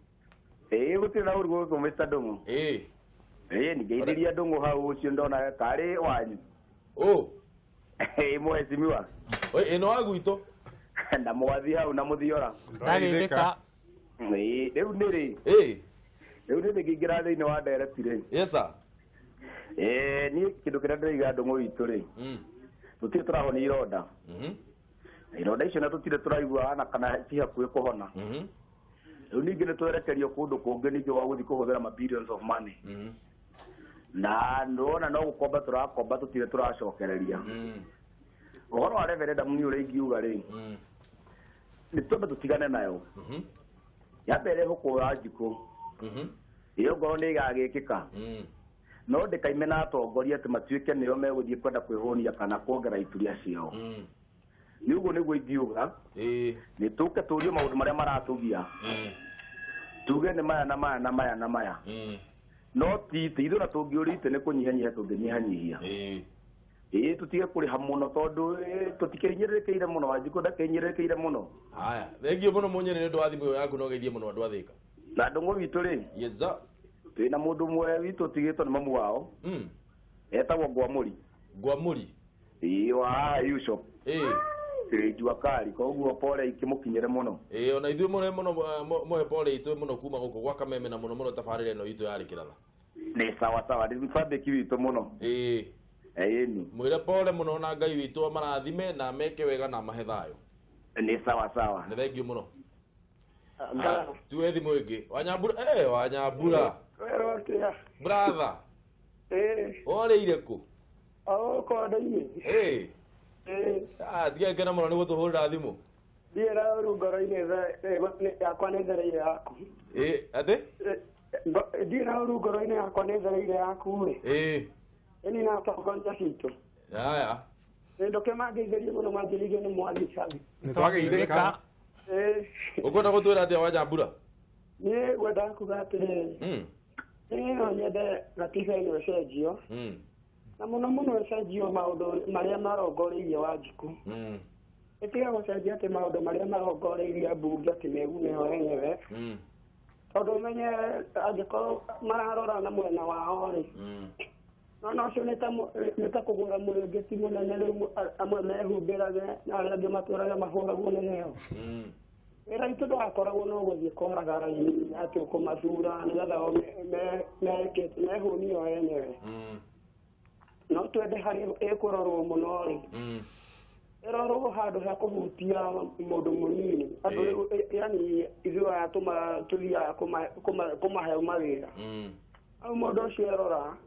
Ĩĩ gũtirĩ na ũru gũkũ Mr. Ndung'u. Ĩĩ. Ĩĩ ngeithiria Ndung'u hau ũcio ndona karĩ wanyu. Ũ. Ĩĩ mheshimiwa. Ĩĩ no wa gwitũ. Na mwathi hau na mũthiora. Ndageithĩka. Ĩĩ rĩu nĩ rĩ. Ĩĩ. Rĩu nĩ ngĩingĩra thĩinĩ wa ndereti rĩ. Yes sir. Ĩĩ niĩ kĩndũ kĩrĩa ndĩraiga Ndung'u witũ rĩ. Tũtirĩ tũrahonia ironda. Ironda icio na tũtirĩ tũraigua na kana ci hakuhĩ kũhona. Rĩu ningĩ nĩ twerekerio kũndũ kũngĩ ningĩ wa gũthiĩ kũhũthĩra ma billions of money. Na ndona no gũkomba tũrakomba tũtirĩ tũracokereria. Ũhoro wa referendum nĩ ũrĩa ingiuga rĩ, nĩ twambe tũtigane nayo. Ya mbere hũkũra njikũ. Ĩyo ngorwo nĩ ĩgagĩkĩka. No ndĩkaime na atongoria atĩ matuĩke nĩo megũthiĩ kwenda kwĩhũnia kana kuongerera ituria ciao. Nĩ ũguo nĩguo ingiuga. Nĩ tũke tũrie maũndũ marĩa maratũgia. Tuge nĩ maya na maya na maya na maya. No ti ithuĩ na tũngĩũria itĩ nĩ kũnyihanyihia tũngĩnyihanyihia. Ĩĩ tũtige kũrĩha mũno tondũ tũtikĩhinyĩrĩrĩkĩire mũno, Wanjikũ ndakĩhinyĩrĩrĩkĩire mũno. Haya, thengiũ mũno Mũnyĩrĩ nĩ ũndũ wa thimũ ĩyo yaku na ũgeithie mũno andũ a Thĩka. Na Ndung'u witũ rĩ. Yes sir. Twĩna mũndũ ũmwe witũ ũtigĩtwo nĩ mamu wao. Etagwo Ngwamũri. Ngwamũri? Ĩĩ wa haha Yushop. Ĩĩ. Ĩĩ jua kali, koguo pole ikĩmũkinyĩre mũno. Ĩĩ ona ithuĩ mũno mũno mũhe pole itũ mũno kuma gũkũ gwa Kameme na mũno mũno tabarĩra ĩno itũ yarĩ kĩratha. Nĩ sawa sawa, nĩ mabĩki witũ mũno. Ĩĩ. Ĩĩ. Mwĩre pole mũno na Ngai witũ amarathime na meke wega na amahe thayũ. Nĩ sawa sawa. Nĩ thengiũ mũno. Tuwe thimũ ĩngĩ. Wanyambura, Wanyambura. Brother. Ũrĩire kũ? Konda-inĩ. Ĩĩ. Ah, tiga ngena mũno nĩ gũtũhũrĩra thimũ. Ndirĩ na ũru ngoro-inĩ yakwa nĩ thereire yaku. Ĩĩ, atĩ? Ndirĩ na ũru ngoro-inĩ yakwa nĩ thereire yaku ĩ. Ĩĩ. Ĩni na atongoria citũ. Haya. Ndoke mangeithĩrie mũno manjĩrĩirie nĩ mwathi cabi. Nĩ twageithĩka. Ĩĩ. Ũkwenda gũtwĩra atĩa Wanyambura? Niĩ ngwendaga kuga atĩrĩrĩ. Niĩ no nyende gatiba ĩno ĩcenjio. Na mũno mũno ĩcenjio maũndũ marĩa marongoreirie Wanjikũ. Ĩtiga gũcenjia atĩ maũndũ marĩa marongoreirie mbunge atĩ megune o enyewe. Tondũ ũmenye angĩkorwo mararora na mwena wao rĩ, no ũcio nĩ ta kũgũra mũrĩngĩti mũnene rĩu amwe mehumbĩrage na arĩa angĩ matũraga mahũragwo nĩ heho. Wĩra witũ ndwakoragwo no gũthiĩ kũraga raini atĩ ũkũmathura nĩgetha o mehũnie o enyewe. No twende harĩa ĩkũrorwo mũno rĩ, ĩrorwo handũ ha kũhutia mũndũ mũnini. Andũ rĩu yani ithuĩ aya tũthiaga kũmahe mawĩra. Au mũndũ ũcio erora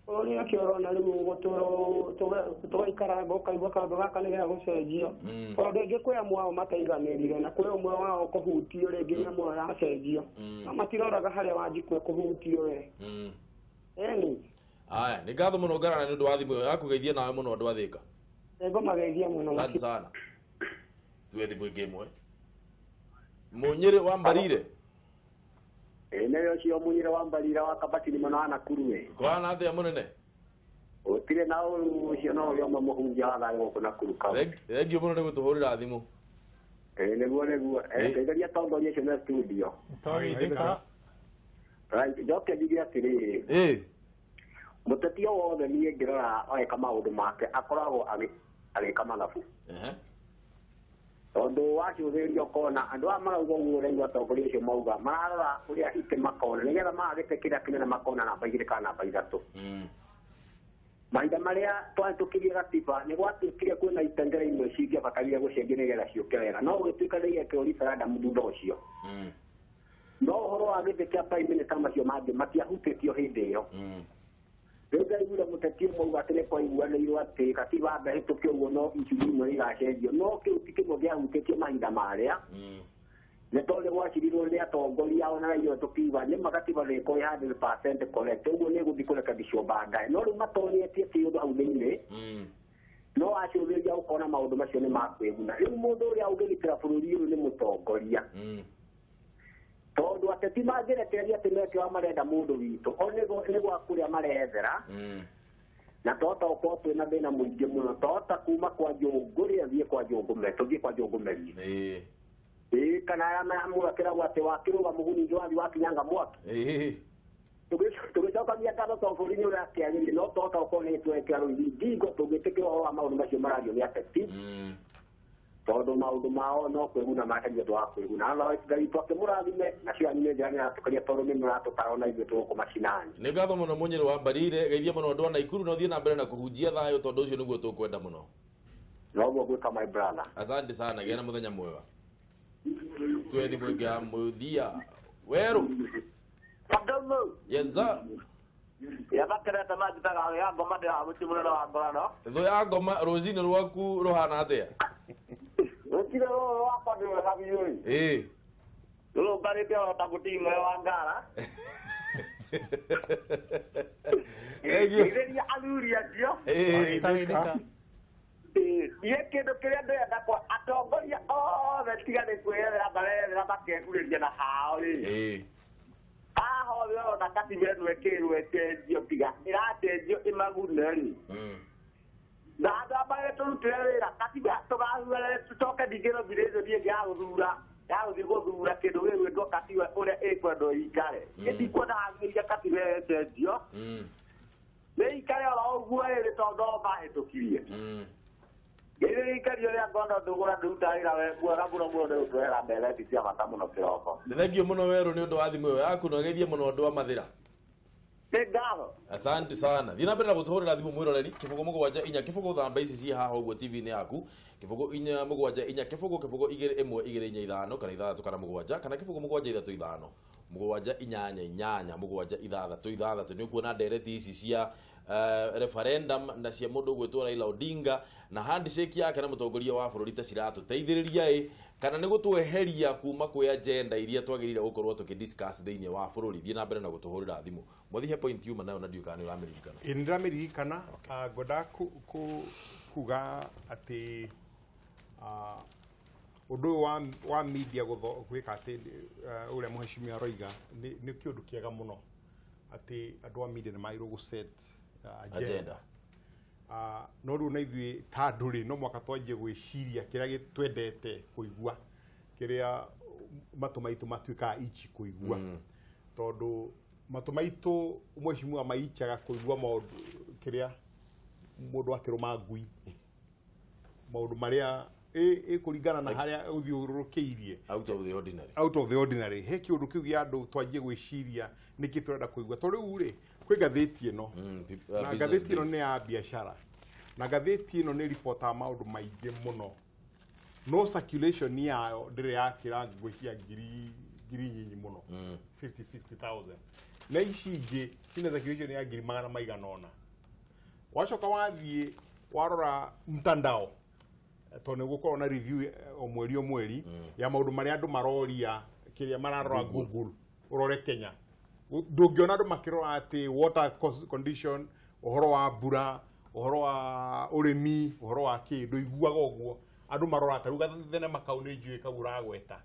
ũrĩa kĩorona rĩu gũtũra tũgaikaranga ũkaigua kaũndũ gaka nĩ gĩa gũcenjio. Tondũ rĩngĩ kwĩ amwe ao mataiganĩrire na kwĩ ũmwe wao kũhutio rĩngĩ nyamũ ĩyo yacenjio. No matiroraga harĩa Wanjikũ ekũhutio we. Ĩni. Aya, nĩ ngatho mũno Ngarana nĩ ũndũ wa thimũ ĩyo yaku, geithia nawe mũno andũ a Thĩka. Nĩngũmageithia mũno. Asante sana. Tuwe thimũ ĩngĩ ĩmwe. Mũnyĩrĩ wa Mbarire. Ĩĩ nĩ ũcio Mũnyĩrĩ wa Mbarire wa Kabatini mũno wa Nakuru ĩ. Kũhana atĩa mũnene? Gũtirĩ na ũru ũcio no ũrĩa ũmwe mũhunjia wa thayũ gũkũ Nakuru kaũntĩ. Thengiũ mũno nĩ gũtũhũrĩra thimũ. Ĩĩ nĩguo nĩguo. Ngeithĩria atongoria acio me studio. Twageithĩka. Right, njoke njuge atĩrĩrĩ. Ĩĩ. Mũteti o wothe niĩ ngĩrora agĩka maũndũ make akoragwo agĩka mathabu. Tondũ wacũthĩrĩria ũkona andũ aya marauga ũguo ũraigua atongoria acio mauga mararora ũrĩa itĩ makona nĩgetha maga gĩtĩ kĩrĩa kĩnene makona namba 2 kana namba 3. Mahinda marĩa twahĩtũkirie gatiba nĩ gwatuĩkire kwĩna itengere imwe cingĩabatarire gũcenjio nĩgetha ciũke wega, no gũgĩtuĩka nĩ igekĩrwo referendum thutha ũcio. No ũhoro wa gĩtĩ kĩa prime minister macio mangĩ matiahutĩtio hĩndĩ ĩyo. Rĩu ndaiguire mũteti ũmwe auga atĩ nĩ kwaiguanĩirwo atĩ katiba amba ĩhĩtũke ũguo no icunjĩ imwe igacenjio, no kĩu ti kĩmwe kĩahutĩtio mahinda marĩa. Nĩ tondũ gwacirirwo nĩ atongoria ona raia tũkiuga nĩ ma katiba ndĩkorwo ĩ 100% correct, ũguo nĩ ĩgũthiĩ kũrekebicwo baadaye. No rĩu matonetie kĩũndũ hau thĩinĩ, no wacũthĩrĩria ũkona maũndũ macio nĩ makwĩguna. Rĩu mũndũ ũrĩa ũngĩgitĩra bũrũri ũyũ nĩ mũtongoria. Tondũ ateti mangĩrekereria atĩ meke ũrĩa marenda mũndũ witũ, o nĩ gwa kũrĩa marethera. Na tohota gũkorwo twĩna thĩna mũingĩ mũno, tohota kuma kwa Njũngũ rĩ athiĩ kwa Njũngũme, tũthiĩ kwa Njũngũmerie. Ĩĩ, kana arĩa mũgakĩragwo atĩ wakĩrũga mũguni wathiĩ wakinyanga mwaki. Tũgĩcokagia ngatho tondũ bũrũri nĩ ũrakĩagĩria, no tohota gũkorwo nĩ twekĩra rũigi ngingo tũngĩtĩkĩra ũhoro wa maũndũ macio marario nĩ ateti. Tondũ maũndũ mao no kwĩguna macaria ũndũ wa kwĩguna. Otherwise Ngai witũ akĩmũrathime, nacio anyu nĩ njĩra nĩ aratũkeria tondũ nĩ mũratũtara ona ithuĩ tũgũkũ macinani. Nĩ ngatho mũno Mũnyĩrĩ wa Mbarire, geithia mũno andũ a Naikuru na ũthiĩ na mbere na kũhunjia thayũ tondũ ũcio nĩguo tũkwenda mũno. Noguo ngwĩka my brother. Asante sana, gĩa na mũthenya mwega. Tuwe thimũ ĩngĩ ya mũthia. Werũ. Yes sir. Yabakerete manjitaga ya ngoma ndĩramũti mũnene wa ngorano. Thũ ya ngoma rũcinĩ rwaku rũhana atĩa? Rũcinĩ rũrũ rwakwa nĩ rwega biũ ĩ. Ĩĩ. Rũrũngarĩte o ta mũting'oe wa ngara. Ngeithĩria athuri acio. Ĩĩ. Niĩ kĩndũ kĩrĩa ndĩrenda kwa atongoria othe tiga nĩ kwĩyethera mareyethera makegurĩria na hao rĩ. Ĩĩ. Haha hothe ũrona katiba ĩno ĩkĩrwo ĩcenjio tiga ĩracenjio ĩmagune rĩ. Na andũ aya marĩa tũrutĩre wĩra katiba tũgathuura tũcoke ningĩ nomination ĩngĩ ya gũthura ya gũthiĩ gũthura kĩndũ gĩgwĩtwo katiba ũrĩa ĩkwendwo ĩikare. Niĩ ndikuona hagĩrĩire katiba ĩyo ĩcenjio. Nĩ ĩikare oro ũguo ĩrĩ tondũ no mahĩtũkirie. Ngĩririkania ũrĩa ngona ndũgũra ndĩrutaga wĩra mwega mũno mũno nĩ gũtũrehera ndereti cia bata mũno kĩroko. Nĩ thengiũ mũno Werũ nĩ ũndũ wa thimũ ĩyo yaku na ũgeithie mũno andũ a Mathĩra. Nĩ ngatho. Asante sana. Thiĩ na mbere na gũtũhũrĩra thimũ mwĩroreri 0 7 4 0 namba ici ciĩ haha ũguo TV-inĩ yaku 0 4 7 4 0 0 2 1 2 4 5 kana 6 kana 7 kana 0 7 3 5 7 8 8 7 6 6. Nĩ ũkuona ndereti ici cia referendum na cia mũndũ ũgwĩtwo Raila Odinga na handshake yake na mũtongoria wa bũrũri ta ciratũteithĩrĩria ĩ kana nĩ gũtweheria kuma kwĩ agenda iria twagĩrĩire gũkorwo tũkĩ-discuss thĩinĩ wa bũrũri. Thiĩ na mbere na gũtũhũrĩra thimũ. Mwathi he point yuma nayo na ndiũĩ kana nĩ ũramĩririkana. Ĩ nĩndĩramĩririkana. Ngwendaga kuga atĩ ũndũ ũyũ wa media gwĩka atĩ ũrĩa mũhecimiwa aroiga nĩ kĩũndũ kĩega mũno atĩ andũ a media nĩ magĩrĩirwo gũ set agenda. No rĩu na ithuĩ ta andũ rĩ no mwaka twanjie gwĩciria kĩrĩa twendete kũigua, kĩrĩa matũ maitũ matuĩkaga ichi kũigua. Tondũ matũ maitũ mheshimiwa maichaga kũigua maũndũ kĩrĩa mũndũ akĩrũma ngui, maũndũ marĩa ĩkũringana na harĩa ũthiũrũrũkĩirie, out of the ordinary, out of the ordinary. He kĩũndũ kĩu gĩa andũ twanjie gwĩciria nĩkĩ tũrenda kũigua. Tondũ rĩu rĩ kwĩ ngathĩti ĩno, na ngathĩti ĩno nĩ ya biacara, na ngathĩti ĩno nĩ ripotaga maũndũ maingĩ mũno, no circulation yayo ndĩrĩ yakĩra ngwĩciria ngiri nyinyi mũno, 50-60,000, na ici ingĩ cina circulation ya ngiri magana maigana ũna. Wacoka wathiĩ warora mtandao, tondũ nĩ gũkorwo na review o mweri o mweri ya maũndũ marĩa andũ maroria kĩrĩa mararora Google ũrore Kenya. Ndũngĩona andũ makĩrora atĩ water condition, ũhoro wa mbura, ũhoro wa ũrĩmi, ũhoro wa kĩ, ndũiguaga ũguo. Andũ marora ta rĩu gathenema kau nĩ njũĩ kau ũragweta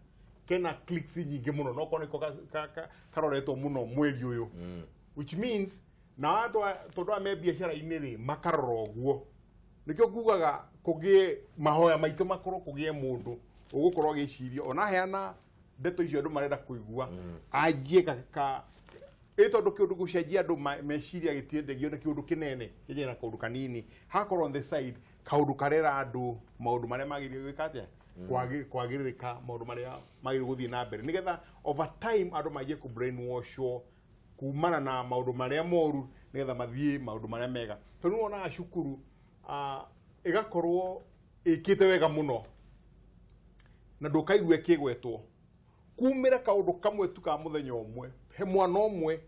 kena clicks nyingĩ mũno, no korwo nĩko karoretwo mũno mweri ũyũ, which means na andũ tondũ aya me biacara-inĩ rĩ makarora ũguo. Nĩkĩo ngugaga kũgĩe mahoya maitũ makorwo kũgĩe mũndũ ũgũkorwo agĩciria ona heana ndeto icio andũ marenda kũigua, anjie ka ĩ tondũ kĩũndũ gũcenjia andũ meciria gĩtiendagio nĩ kĩũndũ kĩnene kĩnye na kaũndũ kanini, hakorwo on the side kaũndũ karera andũ maũndũ marĩa magĩrĩire gwĩka atĩa, kwagĩrĩrĩka maũndũ marĩa magĩrĩire gũthiĩ na mbere, nĩgetha over time andũ manjie kũ brainwashwo kumana na maũndũ marĩa moru, nĩgetha mathiĩ maũndũ marĩa mega. Tondũ nĩ wonaga cukuru ĩgakorwo ĩkĩte wega mũno na ndũkaigue ĩkĩgwetwo, kumĩra kaũndũ kamwe tu ka mũthenya ũmwe, he mwana ũmwe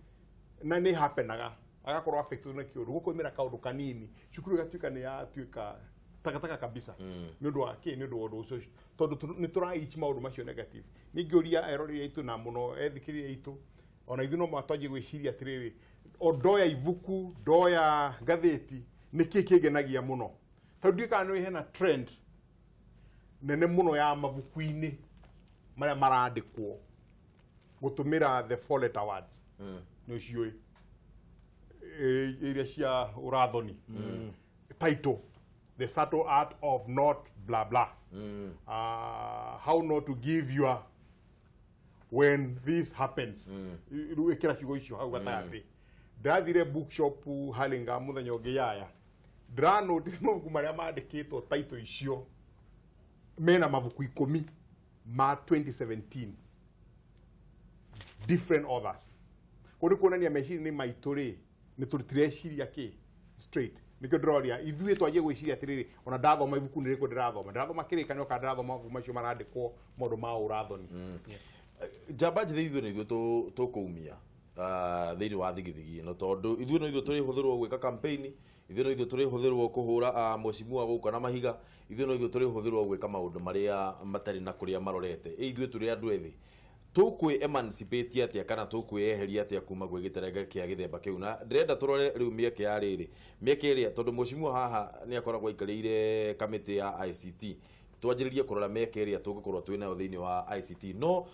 na nĩ happenaga agakorwo affected nĩ kĩũndũ, gũkũmĩra kaũndũ kanini cukuru ĩgatuĩka nĩ yatuĩka takataka kabisa. Nĩ ũndũ wa kĩ? Nĩ ũndũ wa ũndũ ũcio, tondũ nĩ tũraichi maũndũ macio negative. Ningĩũria eroreri aitũ na mũno ethikĩrĩria aitũ, ona ithuĩ no mũhaka twanjie gwĩciria atĩrĩrĩ, o ndoya ibuku, ndoya ngathĩti, nĩkĩ kĩngenagia mũno? Tondũ ndiũĩ kana nĩ hena trend nene mũno ya mabuku-inĩ marĩa marandĩkwo gũtũmĩra the four letter words, nĩ ũciũĩ iria cia ũrathoni, title, the subtle art of not blah blah, how not to give your when this happens, rĩu ĩkĩra ciugo icio hau gatagatĩ. Ndathire bookshop Hurlingham mũthenya ũngĩ yaya, ndĩra notice mabuku marĩa mandĩkĩtwo title icio mena mabuku 10 ma 2017 different authors. Kũndũ kuonania meciria-inĩ maitũ rĩ nĩ tũtireciria kĩ straight. Nĩkĩo ndĩroria ithuĩ twanjie gwĩciria atĩrĩrĩ, ona ndathoma ibuku nĩ rĩrĩkũ ndĩrathoma, ndĩrathoma kĩrĩkanĩro kana ndĩrathoma mabuku macio marandĩkwo maũndũ ma ũrathoni. Njamba njĩthĩ ithuĩ nĩ ithuĩ tũkũumia thĩinĩ wa thigithigi ĩno, tondũ ithuĩ no ithuĩ tũrĩhũthĩrwo gwĩka campaign, ithuĩ no ithuĩ tũrĩhũthĩrwo kũhũra mheshimiwa gũka na mahiga, ithuĩ no ithuĩ tũrĩhũthĩrwo gwĩka maũndũ marĩa matarĩ na kũrĩa marorete. Ĩ ithuĩ tũrĩ andũ ethĩ tũkwĩ emancipate atĩa kana tũkwĩyeheria atĩa kuma gwĩ gĩterenge kĩa gĩthemba kĩu? Na ndĩrenda tũrore rĩu mĩeke ya rĩrĩ, mĩeke ĩrĩa, tondũ mheshimiwa haha nĩ akoragwo aikarĩire kamĩtĩ ya ICT, twanjĩrĩrie kũrora mĩeke ĩrĩa tũngĩkorwo twĩ nayo thĩinĩ wa ICT. No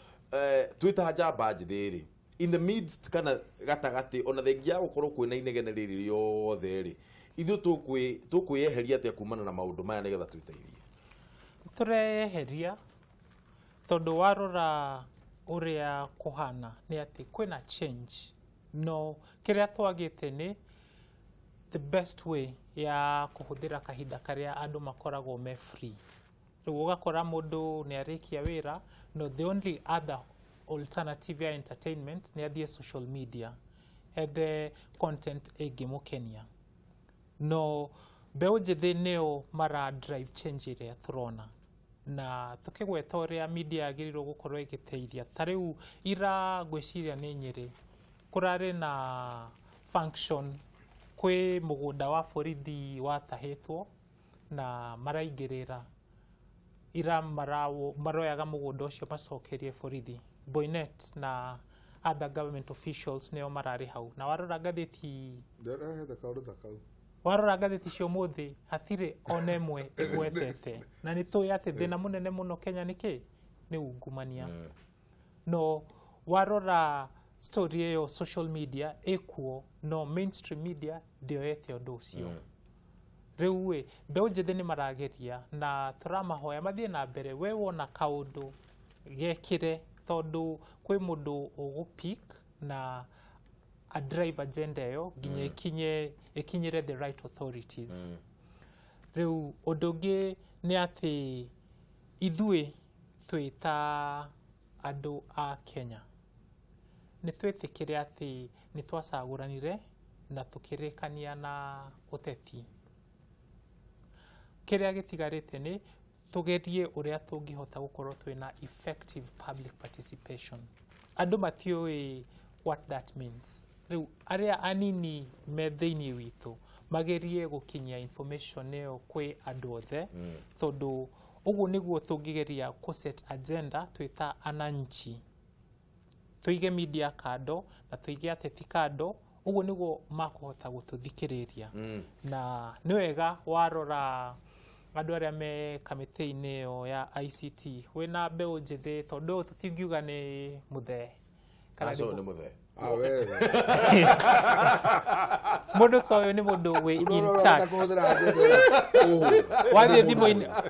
twĩ ta njamba njĩthĩ rĩ, in the midst kana gatagatĩ, ona thengia ya gũkorwo kwĩna inegene rĩrĩ rĩothe rĩ, ithuĩ tũkwĩyeheria atĩa kumana na maũndũ maya nĩgetha twĩteithie? Tũreyeheria tondũ warora ũrĩa kũhana nĩ atĩ kwĩna change, no kĩrĩa twagĩte nĩ the best way ya kũhũthĩra kahinda karĩa andũ makoragwo me free. Rĩu ũgakora mũndũ nĩ arĩkia wĩra, no the only other alternative ya entertainment nĩ athiĩ social media ethe content ĩngĩmũkenia. No mbeũ njĩthĩ nĩo mara drive change ĩrĩa tũrona, na tũkĩgweta ũrĩa media yagĩrĩirwo gũkorwo ĩgĩteithia. Ta rĩu ira ngwĩciria nĩ Nyĩrĩ kũrarĩ na function kwĩ mũgũnda wa borithi watahĩtwo na maraingĩrĩra ira maroyaga mũgũnda ũcio macokerie borithi. Boinnet na other government officials nĩo mararĩ hau. Na warora ngathĩti, Nderehete kaũndũ ta kau. warora ngathĩti cia ũmũthĩ hatirĩ ona ĩmwe ĩgwetete. Na nĩ tũĩ atĩ thĩna mũnene mũno Kenya nĩ kĩ? Nĩ ungumania. No warora story ĩyo social media ĩkuo, no mainstream media ndĩoete ũndũ ũcio. Rĩu ĩ mbeũ njĩthĩ nĩ marageria na tũramahoya mathiĩ na mbere. We wona kaũndũ gekĩre, tondũ kwĩ mũndũ ũgũpick na a drive agenda ĩyo nginya ĩkinyĩre the right authorities. Rĩu ũndũ ũngĩ nĩ atĩ ithuĩ twĩ ta andũ a Kenya nĩ twĩtĩkĩre atĩ nĩ twacagũranire na tũkĩrĩkania na ũteti. Kĩrĩa gĩtigarĩte nĩ tũgerie ũrĩa tũngĩhota gũkorwo twĩna effective public participation. Andũ matiũĩ what that means. Rĩu arĩa anini me thĩinĩ witũ magerie gũkinyia information ĩyo kwĩ andũ othe, tondũ ũguo nĩguo tũngĩgeria kũ set agenda twĩ ta ananchi. Tũige media kando na tũige ateti kando, ũguo nĩguo makũhota gũtũthikĩrĩria. Na nĩ wega warora andũ arĩa me kamĩtĩ-inĩ ĩyo ya ICT wĩna mbeũ njĩthĩ, tondũ ũyũ tũtingiuga nĩ mũthee kana Aco nĩ mũthee. Ah, wewe. Mũndũ ta ũyũ nĩ mũndũ wĩ in Ũrona touch. kũhũthĩra agenda ĩyo.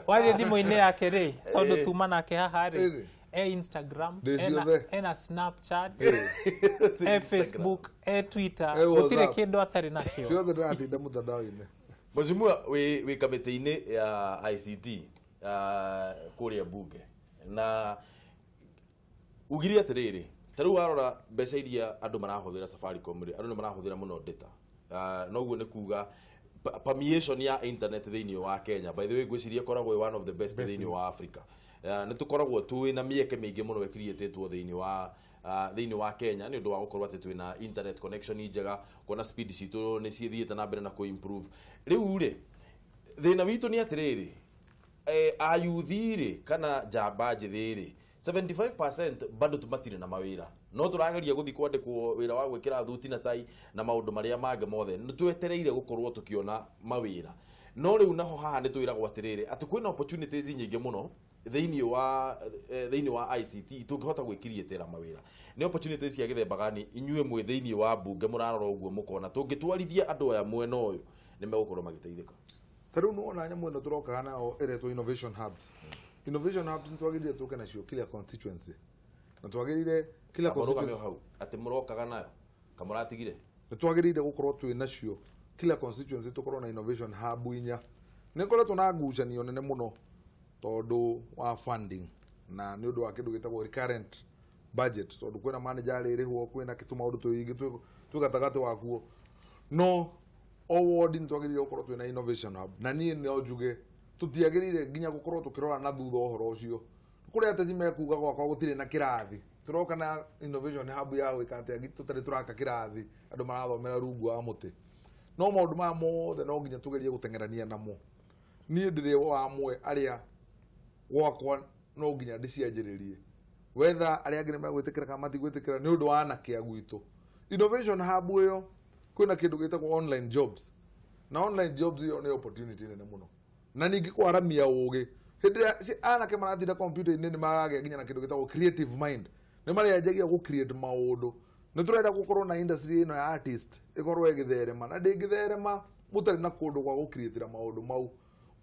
Wathiĩ thimũ-inĩ yake rĩ, tondũ tuma nake haha rĩ, Ĩrĩ. e Instagram, Ndĩ ena, ciothe. ena Snapchat, e Facebook, e Twitter, E gũtirĩ WhatsApp. kĩndũ atarĩ nakĩo. Ciothe ndĩratinda mũtandao-inĩ. Mheshimiwa, wĩ kamĩtĩ-inĩ ya ICT kũrĩa bunge, na ugire atĩrĩrĩ, ta rĩu warora mbeca iria andũ marahũthĩra Safaricom rĩ, andũ nĩ marahũthĩra mũno data. Noguo nĩ kuga permeation ya internet thĩinĩ wa Kenya, by the way, ngwĩciria ĩkoragwo ĩ one of the best thĩinĩ wa Africa. Nĩ tũkoragwo twĩ na mĩeke mĩingĩ mũno ĩcreatĩtwo thĩinĩ wa Kenya nĩ ũndũ wa gũkorwo atĩ twĩna internet connection njega, kuona speed citũ nĩ cithiĩte na mbere na kũ-improve. Rĩu rĩ, thĩna witũ nĩ atĩrĩrĩ, ayuthi rĩ kana njamba njĩthĩ rĩ, 75% bado tumatirĩ na mawĩra, no tũrageria gũthiĩ kwandĩkwo wĩra wa gwĩkĩra thuti na tai na maũndũ marĩa mangĩ mothe. Nĩ twetereire gũkorwo tũkĩona mawĩra, no rĩu naho haha nĩ twĩragwo atĩrĩrĩ atĩ kwĩna opportunities nyingĩ mũno thĩinĩ wa ICT tũngĩhota gwĩkiriĩtĩra mawĩra. Nĩ opportunities cia gĩthemba gani inyuĩ mwĩ thĩinĩ wa bunge mũrarora ũguo mũkona tũngĩtwarithia andũ aya mwena ũyũ nĩ megũkorwo magĩteithĩka? Ta rĩu nĩwona nyamũ ĩno tũrokaga nayo ĩretwo innovation hubs. Innovation hubs nĩ twagĩrĩire tũke nacio kila constituency, na twagĩrĩire kila Kamũrũgame constituency. hau atĩ mũrokaga nayo kamũratigire. Nĩ twagĩrĩire gũkorwo twĩ nacio kila constituency, tũkorwo na innovation hub inya. Nĩ ngoretwo na ngucanio nene mũno tondũ wa funding na nĩ ũndũ wa kĩndũ gĩtagwo recurrent budget, tondũ kwĩna manager arĩrĩhwo, kwĩna tũmaũndũ tũingĩ twĩ gatagatĩ wakuo. No o ward nĩ twagĩrĩire gũkorwo twĩna innovation hub, na niĩ no njuge tũtiagĩrĩire nginya gũkorwo tũkĩrora na thutha ũhoro ũcio kũrĩa ateti mekuga gwakwa gũtirĩ na kĩrathi. Tũroka na innovation hub ya gwĩka atĩa tũtarĩ tũraka kĩrathi andũ marathomera rungu wa mũtĩ? No maũndũ maya mothe no nginya tũgerie gũteng'erania namo. Niĩ ndĩrĩ wa amwe arĩa gwakwa no nginya ndĩcianjĩrĩrie, wetha arĩa angĩ nĩ megwĩtĩkĩra kana matigwĩtĩkĩra, nĩ ũndũ wa anake a gwitũ. Innovation hub ĩyo, kwĩna kĩndũ gĩtagwo online jobs, na online jobs ĩyo nĩ opportunity nene mũno, na ningĩ kwaramia ũgĩ hĩndĩ ĩrĩa anake maratinda computer-inĩ nĩ maragĩa nginya na kĩndũ gĩtagwo creative mind, nĩ marĩanjagia gũ create maũndũ. Nĩ tũrenda gũkorwo na industry ĩno ya artist ĩkorwo ĩgĩtherema, na ndĩngĩtherema mũtarĩ na kũndũ gwa gũcreatĩra maũndũ mau.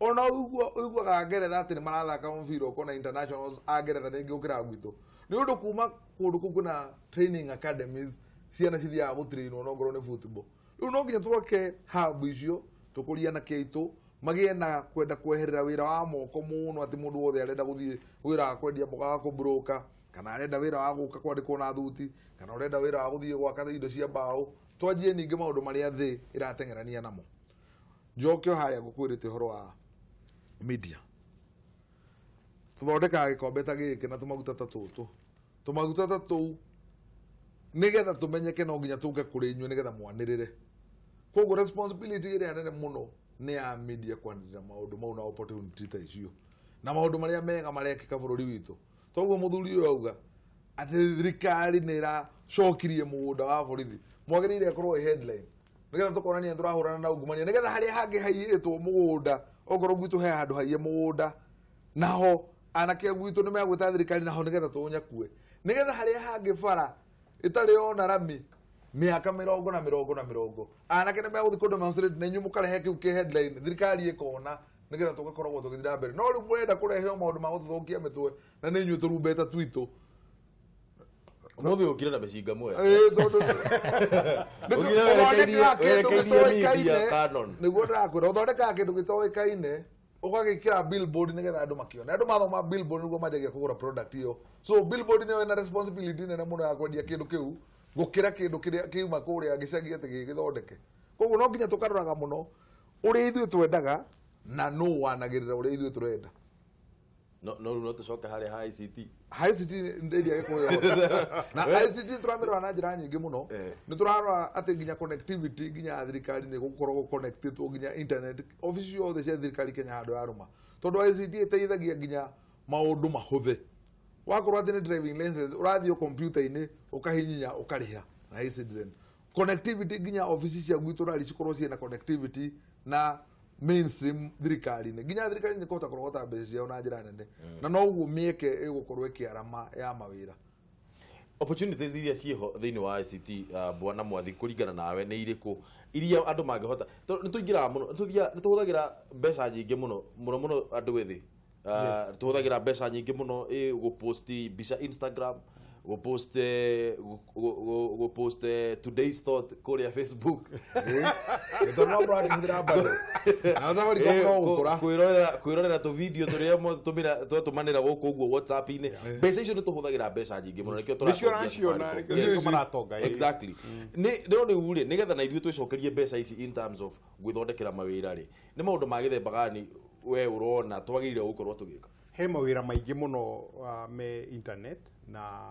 Ona ũiguaga Ngeretha atĩ nĩ marathaka mũbira, ũkona internationals a Ngeretha nĩ gũkĩra gwitũ, nĩ ũndũ kuma kũndũ kũu kwĩna training academies, ciana cithiaga gũtrainwo, no ngorwo nĩ football. Rĩu no nginya twake hub icio, tũkũrie anake aitũ magĩe na kwenda kweherera wĩra wa moko mũno, atĩ mũndũ wothe arenda gũthiĩ wĩra wa kwendia mboga wa kũbroka, kana arenda wĩra wa gũka kwandĩkwo na thuti, kana ũrenda wĩra wa gũthiĩ gwaka indo cia mbaũ. Twanjie ningĩ maũndũ marĩa thĩ ĩrateng'erania namo. Njoke o harĩa ngũkwĩrĩte ũhoro wa media, tũthondekaga gĩkombe ta gĩkĩ na tũmaguta ta tũtũ, tũmaguta ta tũu, nĩgetha tũmenyeke no nginya tũke kũrĩ inyuĩ nĩgetha mwanĩrĩre. Koguo responsibility ĩrĩa nene mũno nĩ ya media kwanĩrĩra maũndũ mau na opportunity ta icio na maũndũ marĩa mega marekĩka bũrũri witũ. Toguo mũthuri ũyũ auga atĩ thirikari nĩ ĩracokirie mũgũnda wa borithi, mwagĩrĩire ĩkorwo ĩ headline nĩgetha tũkonania tũrahũrana na ungumania, nĩgetha harĩa hangĩ haiyĩtwo mũgũnda, okorwo gwitũ he handũ haiye mũgũnda, naho anake a gwitũ nĩ megwĩta thirikari naho nĩgetha tũũnyakue, nĩgetha harĩa hangĩ bara ĩtarĩ ona rami. Mĩaka mĩrongo na mĩrongo na mĩrongo. Anake nĩ megũthiĩ kũ demonstrate na inyuĩ mũkarehe kĩu kĩ headline, thirikari ĩkona nĩgetha tũgakoragwo tũgĩthiĩ na mbere. No rĩu mũrenda kũrehe o maũndũ ma gũtũthũkia mĩtwe na nĩ inyuĩ tũrumbeta twitũ. Mũthĩ ũkire na mĩcinga mwega. Tondũ Ũkire werekeirie media Canon. Nĩguo ndĩrakwĩra, ũthondekaga kĩndũ gĩtoĩkaine ũgagĩkĩra billboard nĩgetha andũ makĩone. Andũ mathoma billboard nĩguo manjagia kũgũra product ĩyo. So billboard nĩyo ĩna responsibility nene mũno ya kwendia kĩndũ kĩu gũkĩra kĩndũ kĩrĩa kiuma kũrĩa gĩcagi atĩ gĩgĩthondeke. Koguo no nginya tũkaroraga mũno ũrĩa ithuĩ twendaga na nũ wanagĩrĩra ũrĩa ithuĩ tũrenda. No no tũcoke harĩa ha ICT. ICT ndĩria gĩkũyũ. Na ICT tũramĩrora na njĩra nyingĩ mũno. Nĩ tũrarora atĩ nginya connectivity nginya thirikari nĩ gũkorwo connected nginya internet office ciothe cia thirikari Kenya handũ yarũma. Tondũ ICT ĩteithagia nginya maũndũ mahũthe. Wakorwo atĩ nĩ driving license ũrathiĩ computer-inĩ ũkahihinya ũkarĩha na e-citizen. Connectivity nginya office cia gwitũ rari cikorwo ciĩna connectivity na mainstream thirikari-inĩ. Nginya thirikari nĩ kũhota kũrogota mbeca ciao na njĩra nene. Na noguo mĩeke ĩgũkorwo ĩkĩarama ya mawĩra. Opportunities iria ciĩho thĩinĩ wa ICT bwana Mwathi kũringana nawe nĩ irĩkũ iria andũ mangĩhota? Nĩ tũingĩraga mũno, nĩ tũhũthagĩra mbeca nyingĩ mũno mũno mũno andũ ethĩ. Tũhũthagĩra mbeca nyingĩ mũno gũpost mbica Instagram, gũpost today's thought kũrĩa Facebook. Tondũ no mũrakĩhũthĩra bado. Na Safaricom no gũkũra. Kwĩrorera tũ video tũrĩa twatũmanĩra gũkũ ũguo WhatsApp-inĩ. Mbeca icio nĩ tũhũthagĩra mbeca nyingĩ mũno nĩkĩo tũratongia. Exactly. No rĩu rĩ nĩgetha na ithuĩ twĩcokerie mbeca ici in terms of gwĩthondekera mawĩra rĩ, nĩ maũndũ ma gĩthemba gani we ũrona twagĩrĩire gũkorwo tũgĩka? He mawĩra maingĩ mũno me internet na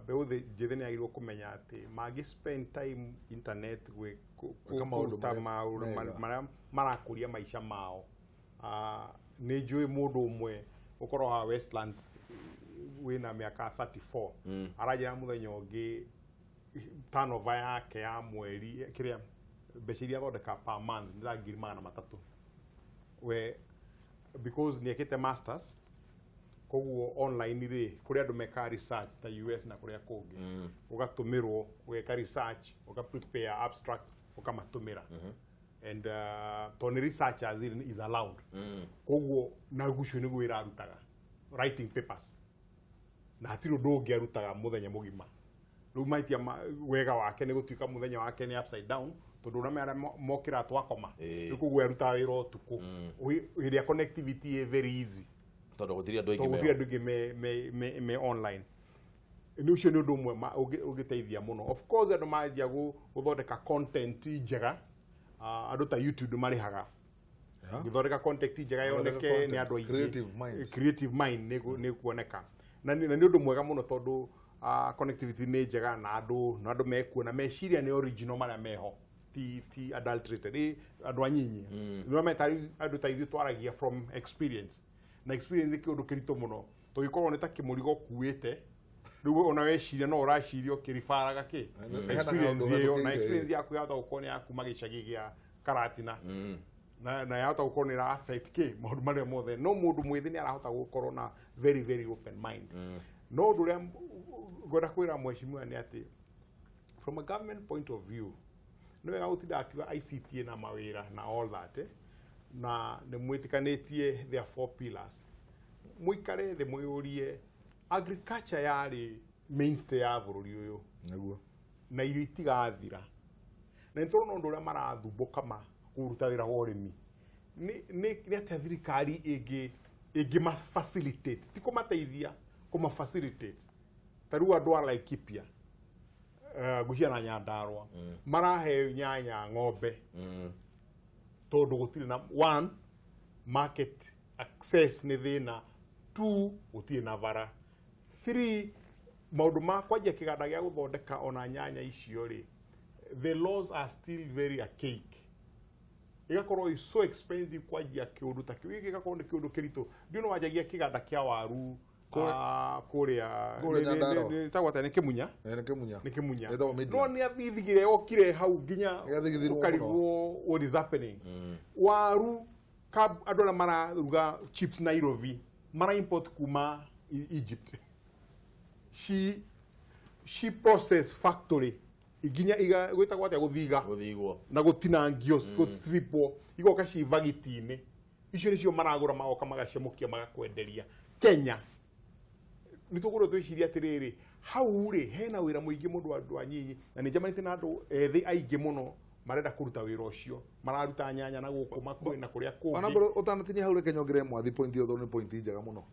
mbeũ njĩthĩ nĩ yagĩrĩirwo kũmenya atĩ mangĩ spend time internet kũruta maũndũ marĩa marakũria maica mao. Nĩ njũĩ mũndũ ũmwe ũkorwo haha Westlands wĩna mĩaka 34 aranjĩra mũthenya ũngĩ turnover yake ya mweri kĩrĩa mbeca iria athondeka per month nĩ 300,000 we because nĩ ekĩte masters koguo online rĩ kũrĩa andũ mekaga research ta US na kũrĩa kũngĩ ũgatũmĩrwo ũgeka research ũga prepare abstract ũkamatũmĩra and tondũ nĩ researchers is allowed koguo na gucio nĩguo wĩra arutaga writing papers na hatirĩ ũndũ ũngĩ arutaga mũthenya mũgima. Rĩu maitia wega wake nĩ gũtuĩka mũthenya wake nĩ upside down tondũ ũrĩa arĩa mokĩra twakoma rĩu koguo arutaga wĩra ũtukũ ĩrĩa connectivity ĩ very easy tondũ gũtirĩ andũ aingĩ me online. Nĩ ũcio nĩ ũndũ ũmwe ũngĩteithia mũno. Of course andũ manjia gũthondeka content njega, andũ ta YouTube marĩhaga gũthondeka content njega yoneke nĩ andũ aingĩ, creative mind nĩ kuoneka na nĩ ũndũ mwega mũno tondũ connectivity nĩ njega na andũ mekuona meciria nĩ original marĩa meho ti adulterated andũ anyinyi nĩ metari andũ ta ithuĩ twaragia from experience na experience nĩ kĩũndũ kĩritũ mũno tũgĩkorwo nĩ ta kĩmũrigo ũkuĩte rĩu ona weciria no ũraciria ũkĩribaraga kĩ experience ĩyo na experience yaku yahota gũkorwo nĩ ya kuma gĩcagi gĩa Karatina na yahota gũkorwo nĩ ĩra affect kĩ maũndũ marĩa mothe no mũndũ mwĩthĩ nĩ arahota gũkorwo na very very open mind. No ũndũ ũrĩa ngwenda kwĩra mheshimiwa nĩ atĩ from a government point of view nĩ wega gũtinda akiuga ICT na mawĩra na all that na nĩ mwĩtĩkanĩtie there are four pillars. Mũikare thĩ mwĩyũrie agriculture yarĩ mainstay ya bũrũri ũyũ nĩguo na irio itigathira na nĩ tũrona ũndũ ũrĩa marathumbũka ma kũruta wĩra wa ũrĩmi nĩ atĩa thirikari ĩngĩ facilitate ti kũmateithia kũma facilitate ta rĩu andũ a Laikipia Busia na Nyandarua maraheo nyanya ng'ombe tondũ gũtirĩ na one market access nĩ thĩna, two gũtirĩ na bara, three maũndũ ma kwanjia kĩganda gĩa gũthondeka ona nyanya icio rĩ the laws are still very archaic. Igakorwo is so expensive kwanjia kĩũndũ ta kĩu gĩgakorwo nĩ kĩũndũ kĩritũ. Ndiũ no wanjagia kĩganda kĩa waru kũrĩa ĩtagwo atĩa nĩ Kĩmunya nĩ Kĩmunya no nĩ athithigire okire hau nginya ũkarigwo what is happening. Waru andũ arĩa mararuga chips Nairobi mara import kuma Egypt. She process factory Iginya iga gwĩtagwo atĩa gũthiga gũthigwo na gũtinangio gũstripwo igoka ci bagiti-inĩ. Icio nĩcio maragũra magoka magacemũkia magakwenderia. Kenya nĩ tũgũrwo twĩcirie atĩrĩrĩ hau rĩ hena wĩra mũingĩ mũndũ andũ anyinyi na nĩ njamanĩte na andũ ethĩ aingĩ mũno marenda kũruta wĩra ũcio mararuta nyanya na gũkũ makuĩ na kũrĩa kũngĩ. Ona mbere ũtanatinia hau reke nyongerere mwathi point ĩyo tondũ nĩ point njega mũno.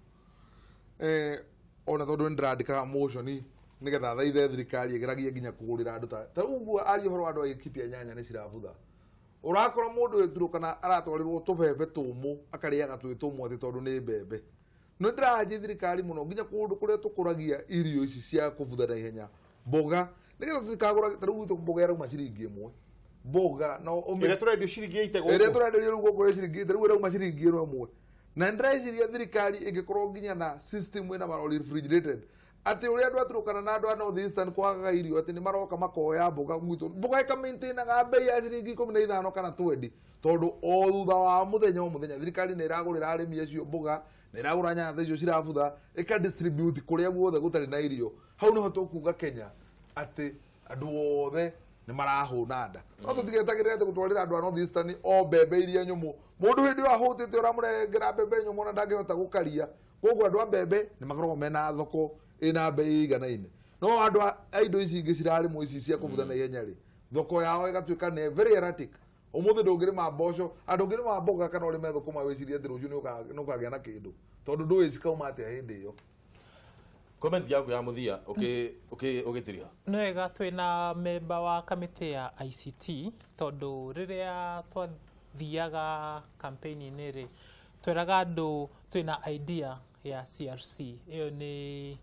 Ona tondũ nĩ ndĩrandĩkaga motion nĩgetha thaithe thirikari ĩgeragie nginya kũgũrĩra andũ ta ũguo aria ũhoro wa andũ a Laikipia nyanya nĩ cirabutha. Ũrakora mũndũ wĩ Turkana aratwarĩrwo tũbebe tũmũ akarĩaga twĩ tũmũ atĩ tondũ nĩ mbembe. Nĩ ndĩranjia thirikari mũno nginya kũndũ kũrĩa tũkũragia irio ici cia kũbutha na ihenya mboga nĩgetha tũtikagũra ta rĩu gwitũ mboga ĩrauma ciringi ĩmwe mboga no ĩrĩa tũrendio ciringi 80 gũkũ ĩrĩa tũrenderio rĩu gũkũ ciringi 80 rĩu ĩrauma ciringi ĩmwe. Na ndĩreciria thirikari ĩngĩkorwo nginya na system ĩna marori refrigerated atĩ ũrĩa andũ a Turkana na andũ a North Eastern kwagaga irio atĩ nĩ maroka makoya mboga gwitũ mboga ĩkamaintainaga bei ya ciringi 15 kana 20 tondũ o thutha wa mũthenya o mũthenya thirikari nĩ ĩragũrĩra arĩmi acio mboga na ĩragũra nyanya ta icio cirabutha ĩka distribute kũrĩa guothe gũtarĩ na irio. Hau nĩho tũkuga Kenya atĩ andũ othe nĩ marahũna nda. No tũtigetagĩrĩra atĩ gũtwarĩra andũ a North Eastern o mbembe iria nyũmũ. Mũndũ hĩndĩ ĩyo ahũtĩte ũramũrengera mbembe nyũmũ na ndangĩhota gũkaria. Koguo andũ a mbembe nĩ makoragwo mena thoko ĩna bei iganaine. No andũ a indo ici ingĩ cirarĩmwo ici cia kũbutha na ihenya rĩ, thoko yao ĩgatuĩka nĩ very erratic. Ũmũthĩ ndũngĩrĩma mboco, ndũngĩrĩma mboga kana ũrĩme thũkũma wĩcirie atĩ rũciũ nĩ ũkagĩa na kĩndũ tondũ ndũĩ cikauma atĩa hĩndĩ ĩyo. Comment yaku ya muthia ũgĩtiriha. Nĩ wega twĩna memba wa kamĩtĩ ya ICT tondũ rĩrĩa twathiaga campaign-inĩ rĩ twĩraga andũ twĩna idea ya CRC ĩyo nĩ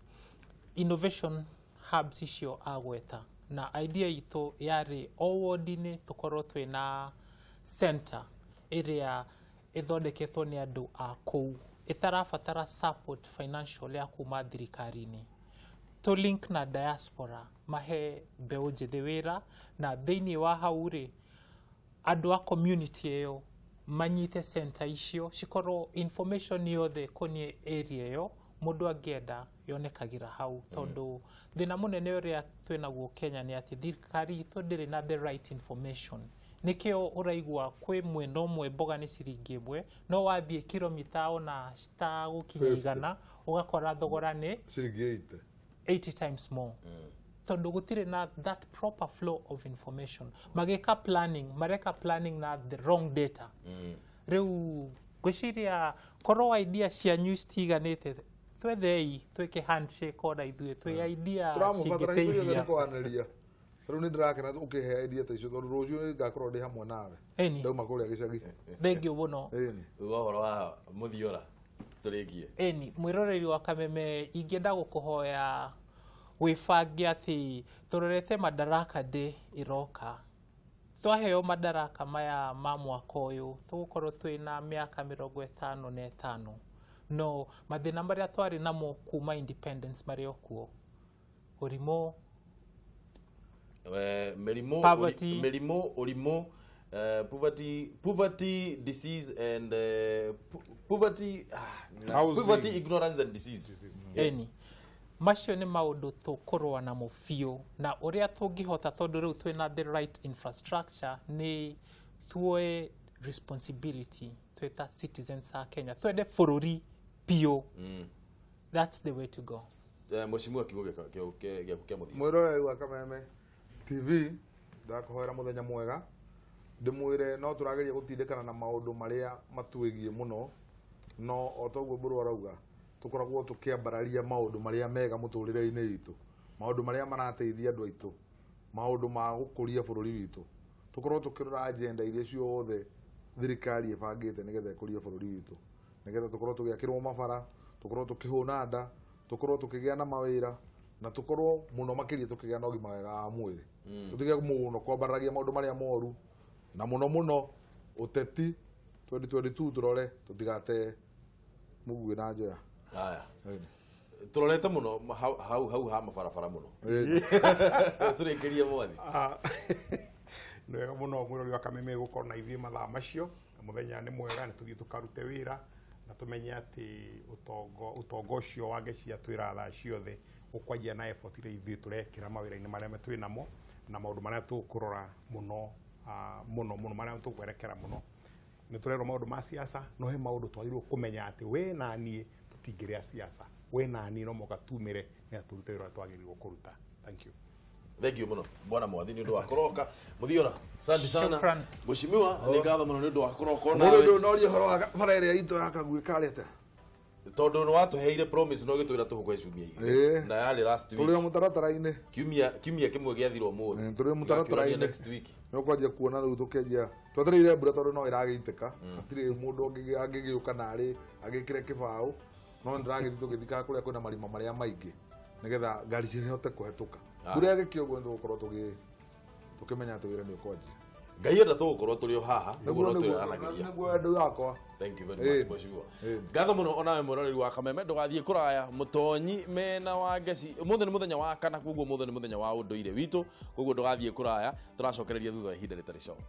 innovation hubs icio agweta na idea itũ yarĩ o ward-inĩ tũkorwo twĩna center ĩrĩa ĩthondeketwo nĩ andũ a kũu ĩtarabatara support financial ya kuma thirikari-inĩ to link na diaspora mahe mbeũ njĩthĩ wĩra na thĩinĩ wa hau rĩ andũ a community ĩyo manyite center icio cikorwo information yothe koniĩ area ĩyo mũndũ angĩenda yonekagĩra hau tondũ thĩna mũnene ũrĩa twĩnaguo Kenya nĩ atĩ thirikari itũ ndĩrĩ na the right information. Nĩkĩo ũraigua kwĩ mwena ũmwe mboga nĩ ciringi ĩmwe no wathiĩ kilomita ona citagũkinya igana ũgakora thogora nĩ ciringi 80 times more. Tondũ gũtirĩ na that proper flow of information. Magĩka planning, mareka planning na the wrong data. Rĩu ngwĩciria korwo idea cianyu citiganĩte twethei twĩke handshake ona ithuĩ twĩ idea cingĩteithia. Rĩu nĩ ndĩrakena ũkĩhe idea ta icio tondũ rũciũ nĩ ngakorwo ndĩ hamwe nawe. Ndauma kũrĩa gĩcagi. Thengiũ mũno. Uga ũhoro wa mũthiora tũrĩkie. Ĩni mwĩroreri wa Kameme ingĩenda gũkũhoya wĩbange atĩ tũrorete Madaraka Day ĩroka. Twaheo madaraka maya ma mwaka ũyũ tũgũkorwo twĩna mĩaka 55 no mathĩna marĩa twarĩ namo kuma independence marĩ o kuo. Ũrimũ, mĩrimũ, poverty, mĩrimũ, ũrimũ, poverty, disease and poverty, poverty, ignorance and disease. Yes. Eni macio nĩ maũndũ tũkũrũa namo biũ na ũrĩa tũngĩhota tondũ rĩu twĩna the right infrastructure nĩ tuoe responsibility twĩ ta citizens a Kenya twende bũrũri biũ. That's the way to go. Mheshimiwa kiugo gĩaku kĩa mũthia. Mwĩroreri wa Kameme TV ndakũhoera mũthenya mwega ndĩmwĩre no tũrageria gũtindĩkana na maũndũ marĩa matwĩgiĩ mũno no o toguo Mbũrũ arauga tũkoragwo tũkĩambararia maũndũ marĩa mega mũtũrĩre-inĩ witũ maũndũ marĩa marateithia andũ aitũ maũndũ ma gũkũria bũrũri witũ tũkorwo tũkĩrora agenda iria ciothe thirikari ĩbangĩte nĩgetha ĩkũrie bũrũri witũ nĩgetha tũkorwo tũgĩakĩrwo mabara tũkorwo tũkĩhũna nda tũkorwo tũkĩgĩa na mawĩra na tũkorwo mũno makĩria tũkĩgĩa na ũgima wega wa mwĩrĩ tũtige mũno kwambararia maũndũ marĩa moru na mũno mũno ũteti 2022 tũrore tũtigate mũguĩ na njoya. Haya. Tũrorete mũno hau hau ha mabarabara mũno. Tũrĩkĩrie mwathi. Nĩ wega mũno mwĩrori wa Kameme gũkorwo na ithuĩ mathaa macio mũthenya nĩ mwega nĩ tũthiĩ tũkarute wĩra na tũmenye atĩ ũtonga ũcio wa Ngai twĩra thaa ciothe ũkwanjia na effort iria ithuĩ tũrekĩra mawĩra-inĩ marĩa twĩ namo Na maũndũ marĩa tũkũrora mũno mũno mũno marĩa tũkwerekera mũno nĩ tũrerwo maũndũ ma siasa, no he maũndũ twagĩrĩirwo kũmenya atĩ we na niĩ tũtingĩrĩa siasa, we na niĩ no mũhaka tumĩre nĩgetha tũrute wĩra ũrĩa twagĩrĩirwo kũruta. Thank you. Thank you muno bwana Mwathi nĩ ũndũ wa kũroka. Muthiora, asante sana. Shukran. Mheshimiwa, nĩ ngatho mũno nĩ ũndũ wa kũroka Mũndũ onawe. ndũ norie ũhoro wa bara ĩrĩa itũ ya Kaguĩ karĩ atĩa? Tondũ nĩ watũheire promise no gĩtwĩra tũgũkwe ciumia igĩrĩ. Ĩĩ. Na yarĩ last Tũrĩ o week. mũtaratara-inĩ. Kiumia kĩmwe gĩathirwo ũmũthĩ. Ĩĩ, tũrĩ o mũtaratara-inĩ. Next week. Nĩ ũkwanjia kuona rĩu tũkĩanjia twetereire mbura tondũ no ĩragĩitĩka, hatirĩ mũndũ angĩgĩũka narĩ agĩkĩre kĩbaũ, no nĩndĩragĩthiĩ tũgĩthikaga kũrĩa kwĩna marima marĩa maingĩ nĩgetha ngari cihote kũhetũka. Mbura yagĩkia ũguo nĩtũgũkorwo tũkĩmenya atĩ wĩra nĩ ũkwanjia. Ngai enda tũgũkorwo tũrĩ o haha nĩguo no twĩranagĩria. Nĩguo andũ yakwa. Thank you very much mheshimiwa. Ngatho mũno onawe mwĩroreri wa Kameme, ndũgathiĩ kũraya mũtonyi mena wa ngeci. Ũmũthĩ nĩ mũthenya wa kana, koguo ũmũthĩ nĩ mũthenya wa ũndũire witũ, koguo ndũgathiĩ kũraya, tũracokereria thutha wa ihinda rĩtarĩ coka.